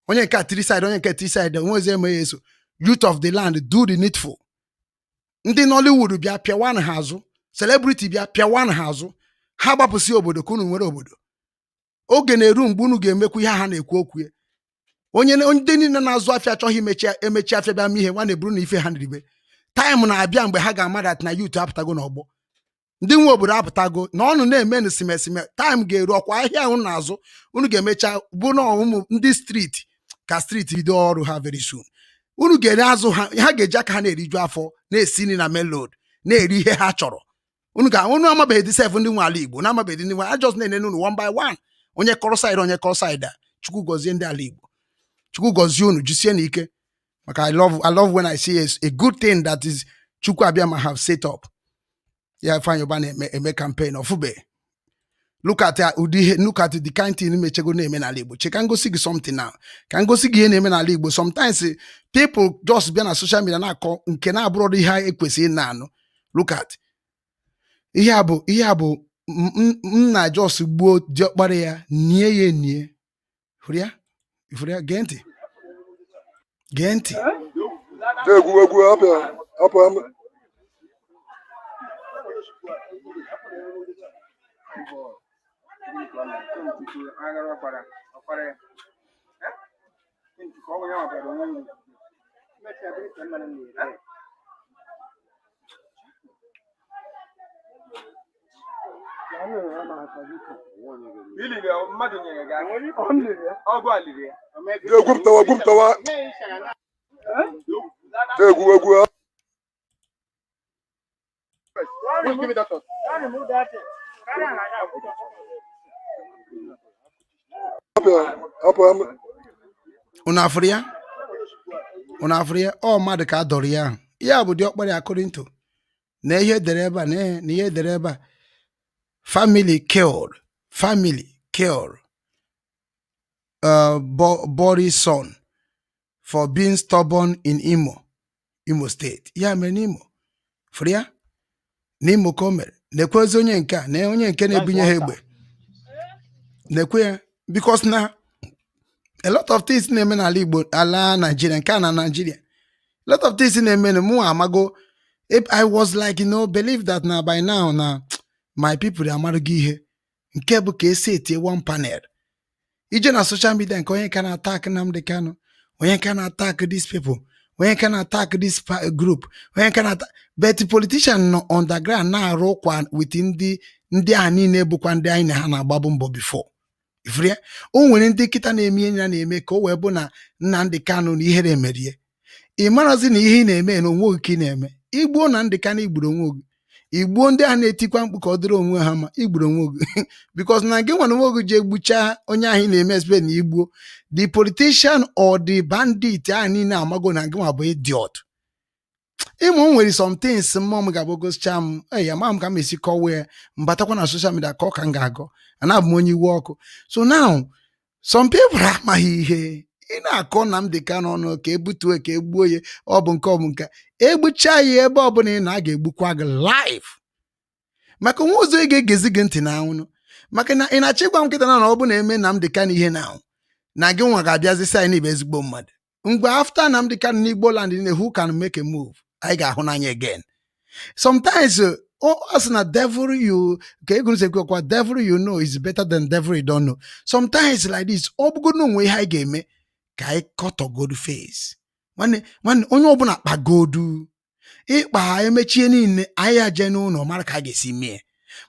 onye nke a tiri side, onye nke tiri side, onwezi eme ya eso. Youth of the land, do the needful. Ndị Nollywood bịa pịawanụ ha azụ, celebrity bịa pịawanụ ha azụ, ha gbapụsị obodo ka unu nwere obodo. Oge na-eru mgbe unu ga-emekwu ihe ha na-ekwu okwu ya. Onye ndị niile na-azụ afịa achọghị imechi emechi afịa, bịa mee ihe nwa na-eburu na ife ha nribe. Time na-abịa mgbe ha ga-ama that na youth apụtago n'ọgbọ, ndị nwe obodo apụtago na ọnụ na-eme na simesime. Time ga-eru ọkwa ahịa ahụ na-azụ unu ga-emecha bụ na ụmụ ndị street ka street bido ọrụ ha very soon. Unu ga-ere azụ ha, ha ga-eji aka ha na-eriju afọ, na-esi nri na main road, na-eri ihe ha chọrọ. Unu ga unu amabeghị dị sef. Ndị nwe ala Igbo na-amabeghị ndị nwe a, just na-enene unu one by one, onye kọrọ side, onye kọrọ side a. Chukwu gọzie ndị ala Igbo, Chukwu gọzie unu, jisie n'ike, maka I love when I see a good thing that is Chukwu Abịama have set up. Ya Ifeanyi Uba na-eme eme campaign ọfụbe. Look at ụdị ihe, look at the kind thing mechego na-eme n'ala Igbo. Che ka ngosi gị something now, ka ngosi gị ihe na-eme n'ala Igbo. Sometimes people just bịa na social media na-akọ nke na-abụrọdụ ihe ha ekwesịghị na-anụ. Look at ihe a bụ, ihe a bụ nna just gbuo diọkpara ya, nie ya enie. Hụrụ ya, hụrụ ya. Gee ntị, gee ntị. Egwu egwu hapụ ya, hapụ ya. Egwupụtawa, gwupụtawa. Egwu egwu. Hapụ ya, hapụ ya. Unu afụrụ ya, unu afụrụ ya. Ọ mmadụ ka a dọrọ ya ahụ. Ya bụ diọkpara ya, according to na ihe edere ebe a, na ihe edere ebe a: family killed, family killed Boris son for being stubborn in Imo State. Ya mere n'Imo, fụrụ ya n'Imo ka o mere. Na-ekwezi onye nke a na onye nke na-ebunye ha egbe, na-ekwe ya, because na a lot of things na-eme n'ala Igbo, ala Nigeria, nke a na Nigeria, a lot of things na-eme na mụ amago. If I was like, believe that na by now na my people amarugo ihe nke bụ ka esi etie one panel ije na social media, nke onye ka na-attack Nnamdi Kanu, onye ka na-attack these people, onye ka na-attack this group, onye ka na-attack, but politician nọ underground na-arụ kwa with ndị a niile bụkwa ndị anyị na ha na-agbabụ mbọ before. Ifuru ya, o nwere ndị nkịta na-eme ihe ya na-eme ka o wee bụ na Nnamdi Kanu na ihere emerie. Ị marazi na ihe ị na-eme na onwe gị ka ị na-eme. Igbuo Nnamdi Kanu, igburu onwe gị. Igbuo ndị a na-etikwa mkpu ka ọ dịrị onwe ha ma, igburu onwe gị, because na gị nwere onwe gị ji egbuchaa onye ahụ ị na-eme explain na igbuo the politician or the bandit ahụ niile amago na gị nwa bụ idiot. Ịmụ o nwere some things mmụọ m ga-abụ gosicha m ee, ama m ka m esi kọwa ya, mbatakwa na social media ka ọ ka m ga-agọ ana abụ m onye iwe ọkụ. So now some people amaghị ihe ị na-akọ Nnamdi Kanu ọnụ ka ebutue, ka egbuo ya. Ọ bụ nke, ọ bụ nke egbucha ya, ebe ọbụla ị na a ga-egbukwa gị live, maka onwe ụzọ ị ga-egezi gị ntị na anwụnụ, maka na ị na-achọ ịgwa m nkịta na ọ bụ na-eme Nnamdi Kanu ihe na gị nwa ga-abịazi sị anyị bụ ezigbo mmadụ. Mgbe after Nnamdi Kanu n'Igbo land niile, who can make a move? Anyị ga-ahụ n'anya again. Sometimes Ọ sị na devil you ka ego si ekwekwa, devil you know is better than devil you don't know. Sometimes like this, ọ bụgodu na onwe ihe anyị ga-eme ka anyị kọtọgodu face. Nwanne, nwanne, onye ọbụla kpagodu ịkpa emechie niile anyị aje n'ụlọ mara ka a ga-esi mee.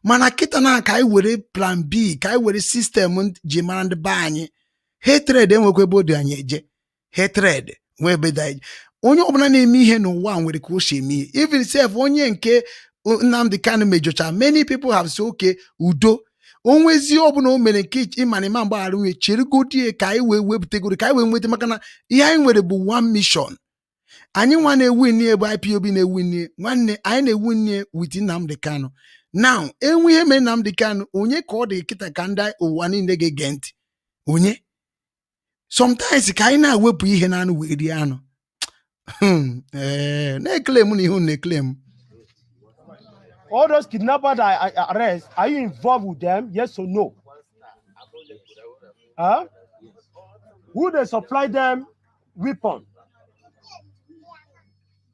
Mana kịta na ka anyị were plan B, ka anyị were system ji mara ndị be anyị. Hatred enwekwa ebe o dị anyị eje. Hatred nwee ebe dị anyị. Onye ọbụla na-eme ihe n'ụwa nwere ka o si eme ihe. Even sef, onye nke Nnamdi Kanu mejocha, many people have said, okay, udo onwezi ọbụla o mere nke ịma na ịma mgbaghara nwe cheregodie ka anyị wee wepụtagoro, ka anyị wee nweta, maka na ihe anyị nwere bụ one mission. Anyị nwa na-ewin bụ IPOB na-ewin. Nwanne, anyị na-ewin with Nnamdi Kanu. Now, enwe ihe mere Nnamdi Kanu, onye ka ọ dị kịta ka ndị ụwa niile ga-ege ntị? Onye? Sometimes ka anyị na-ewepụ ihe n'anụ wee rie anụ. Ee, na-ekele m na ihe unu na-ekele m. All those kidnappers that I arrest, are you involved with them? Yes or no? Huh? Who they supply them weapon?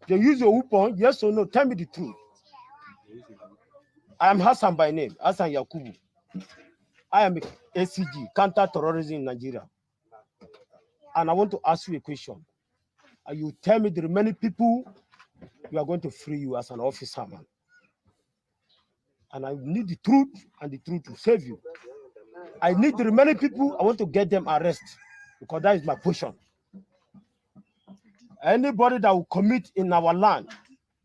They use your weapon? Yes or no? Tell me the truth. I am Hassan by name, Hassan Yakubu. I am ACG, counter-terrorism in Nigeria. And I want to ask you a question. And you tell me the remaining people, we are going to free you as an officer, man. And I need the truth, and the truth to save you. I need the remaining people. I want to get them arrested because that is my position. Anybody that will commit in our land,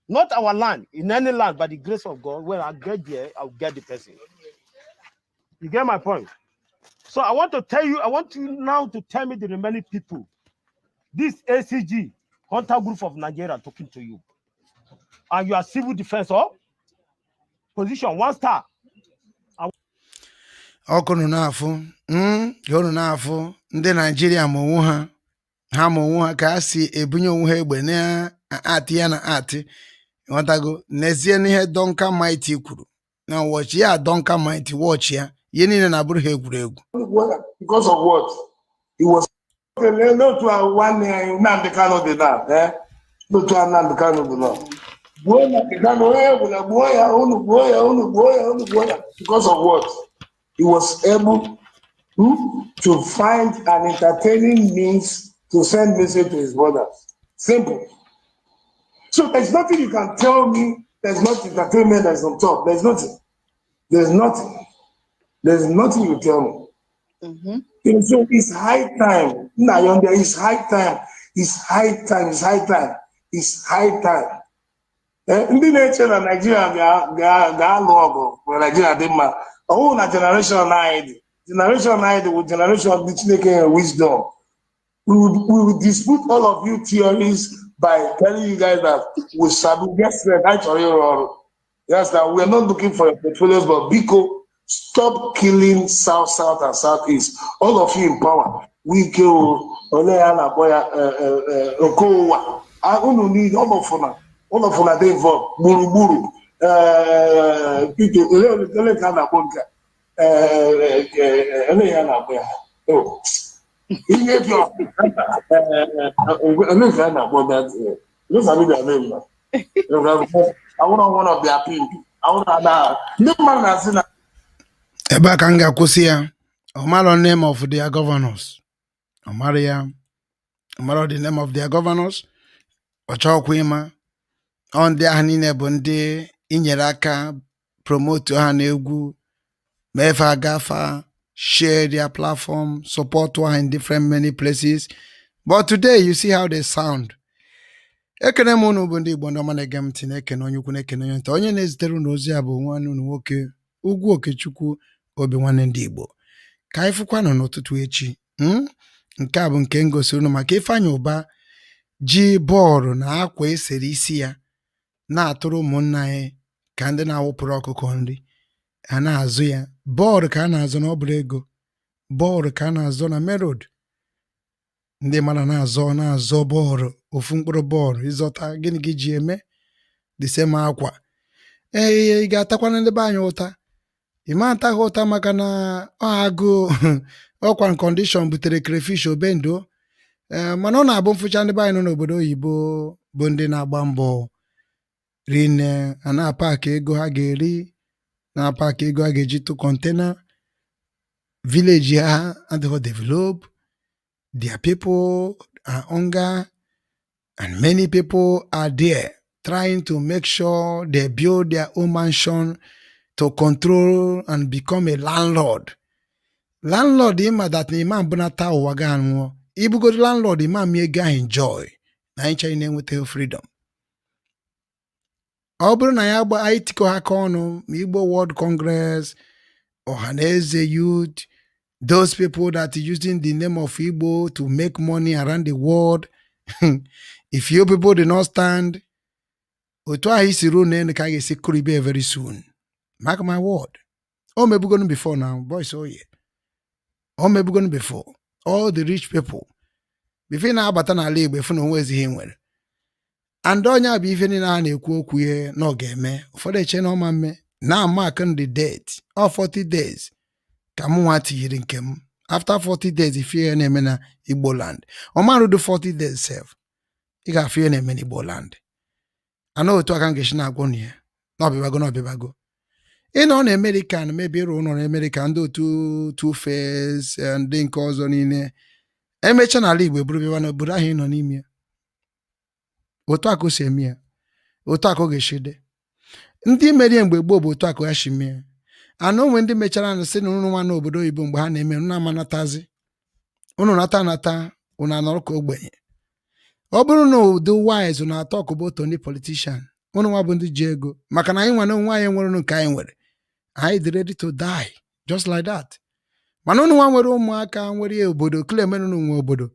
not our land, in any land, by the grace of God, when I get there, I'll get the person. You get my point? So I want to tell you, I want you now to tell me the remaining people. This ACG, Hunter Group of Nigeria, talking to you. And you are civil defense or position, one star. Ọkụ nụ na-afụ ka unu na-afụ ndị Naijiria ma onwe ha, ha ma onwe ha ka ha si ebunye onwe ha egbe na-atị ya na atị. Nghọtago? N'ezie n'ihe Duncan Mighty kwuru na watch ya, Duncan Mighty, watch ya, ihe niile na-abụrụ ha egwuregwu. Because of what? He was n'otu a nwanne anyị Nnamdi Kanu dị na n'otu a Nnamdi Kanu bụ nọ, gbuo Nnamdi Kanu, onye ọbụla gbuo ya, unu gbuo ya, unu gbuo ya, unu gbuo ya. Because of what? He was able to find an entertaining means to send message to his brothers. Simple. So there's nothing you can tell me. There's not entertainment that's on top. There's nothing. There's nothing. There's nothing you tell me. So it's high time. Nayonde, it's high time. It's high time. It's high time. It's high time. Ndị na-eche na Nigeria ga-alụ ọgụ mgbe Nigeria dị mma, ọ bụrụ na generation anyị dị, generation anyị dị bụ generation ndị Chineke nwere wisdom. We will dispute all of you theories by telling you guys that we sabi get strength. Anyị chọrọ ịrụ ọrụ. Yes, that we are not looking for your portfolios, but biko, stop killing South, South, and Southeast. All of you in power. Wike o, ole ya na-akpọ ya, Okowa. Unu niile, all of una dey involved. Gburugburu. Peter, ole ka a na-akpọ nke a? Ole ya na-akpọ ya? Oh. Ihe dị ole ka a na-akpọ that? Those are their name now. I want one of their pimp. I want na ndị mmadụ na-asị na Ebe a ka m ga-akwụsị ya. Ọ marọ name of their governors, ọ mara ya, ọ marọ the name of their governors. Ọ chọghịkwa ịma. Ọ ndị ahụ niile bụ ndị inyere aka promote ha n'egwu, mee fa agafa, share their platform, support ha in different many places. But today you see how they sound. Ekene m unu bụ ndị Igbo, ndị ọma na-ege m ntị. Na-ekene onye ukwu, na-ekene onye nta. Onye na-ezitere unu ozi a bụ nwanne unu nwoke, Ugwu Okechukwu Obi, nwanne ndị Igbo. Ka anyị fụkwanụ n'ụtụtụ echi. Nke a bụ nke m gosiri unu maka Ifeanyị Ụba ji bọọlụ na akwa esere isi ya na-atụrụ ụmụnna anyị ka ndị na-awụpụrụ ọkụkọ nri. A na-azụ ya bọọlụ ka a na-azụ na ọ bụrụ ego bọọlụ ka a na-azụ na merod. Ndị mmadụ na-azọ na-azọ bọọlụ, ofu mkpụrụ bọọlụ ịzọta gịnị gị ji eme the same akwa. Ee, ị ga-atakwana ndị be anyị ụta? Ị ma ata ha ụta maka na ọ agụụ ọkwa condition butere crayfish obendo. Ee, mana ọ na-abụ mfụcha ndị be anyị nọ n'obodo oyibo bụ ndị na-agba mbọ. Rinne a na-apaki ego ha ga-eri, na-apaki ego ha ga-eji tụ container. Village ha adịghị develop. Their people are hunger, and many people are there trying to make sure they build their own mansion to control and become a landlord. Landlord, ịma that na ịma mbụnata ụwa gị anwụọ, ibugodo landlord, ịma mi ego ahụ enjoy na anyị chọrọ na-enweta freedom. Ọ bụrụ na ya gba anyị tikọ aka ọnụ, ma Igbo World Congress, Ohanaeze youth, those people that using the name of Igbo to make money around the world, if you people do not stand, otu ahụ isi ruo n'elu ka a ga-esi kụribe very soon. Mark my word. O mebugonu before now, boys. Oh yeah, o mebugonu before. All the rich people before ị na-abata n'ala Igbo, efu na onwe ezighi nwere and onye a bụ ife niile a na-ekwu okwu ihe na ọ ga-eme. Ụfọdụ eche na ọma mme na mark the date ọ 40 days ka m nwa tinyere nke m. After 40 days, ife ihe na-eme na Igbo land, ọmarụdo 40 days sef, ị ga-afụ ihe na-eme n'Igbo land. Ana otu aka m ga-esi na-agwụ na ya na ọbịbago na ọbịbago. Ị nọ na Amerịka na mebi ịrụ ụlọ na Amerịka, ndị otu Two Face, ndị nke ọzọ niile emecha n'ala Igbo eburu bịawa n'obodo ahụ ị nọ n'ime ya. Otu a ka o si eme ya, otu a ka ọ ga-esi dị. Ndị merie mgbe gboo bụ otu a ka ya si mee. Ana onwe ndị mechara nụ sị na unu nwa n'obodo oyibo mgbe ha na-eme unu amanatazi, unu nata anata, unu anọrọ ka ogbenye. Ọ bụrụ na ụdị wise na-atọ ọkụba otu ndị politician unu nwa bụ ndị ji ego, maka na anyị nwa na onwe anyị nwere nke anyị nwere, anyị dị ready to die just like that. Mana unu nwa nwere ụmụaka nwere obodo claim unu nwe obodo,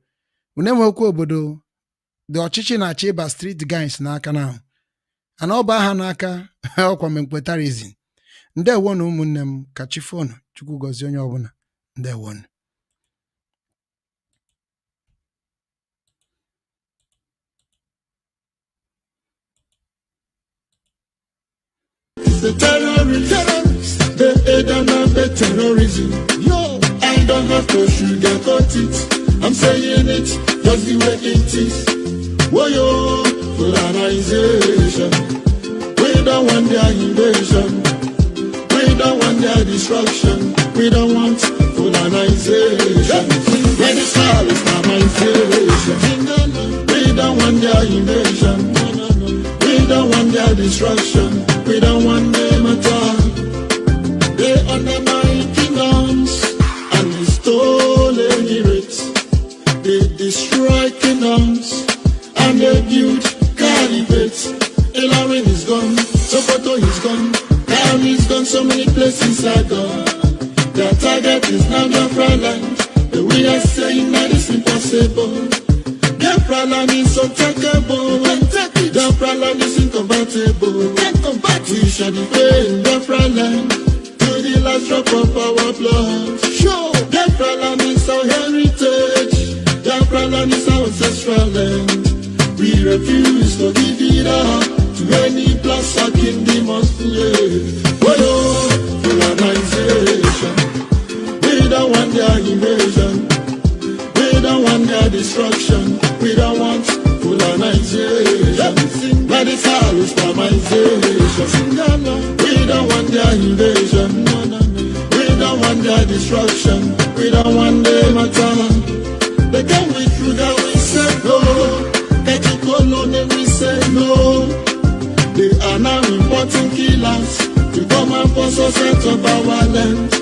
unu enwekwa obodo. The ọchịchị na-achọ ịba street gangs n'aka na ana ọ bụ aha n'aka ọkwa mekpetarizm. Ndewonu ụmụnne m, ka chi fonu. Chukwu gọzie onye ọbụla. Ndewonu. The terrorist, terrorist, they aid and abet terrorism. Yo, I don't have to sugarcoat it. I'm saying it just the way it is. Woyo, Fulanization. We don't want their invasion. We don't want their destruction. We don't want Fulanization. Radical Islamization. We don't want their invasion. We don't want their destruction. We don't want them at all. They undermine kingdoms and they stole emirates. They destroy kingdoms and they build caliphates. Ilorin is gone, Sokoto is gone, Kano is gone, so many places are gone. Their target is now Biafra land, but we are saying that it's impossible. Biafra land is untakeable. Biafra land is incompatible. We shall defend Biafra land to the last drop of our blood. Sure. Biafra land is our heritage. Biafra land is our ancestral land. We refuse to give it up to any blood-sucking demons. Yeah. Oh, Fulanization. We don't want their invasion. We don't want their destruction. We don't want Fulanization. Radical Islamization. We don't want their invasion. We don't want their destruction. We don't want them at all. They came with sugar, we said no. Kechikolo, we say no. They are now importing killers to come and force us out of our land.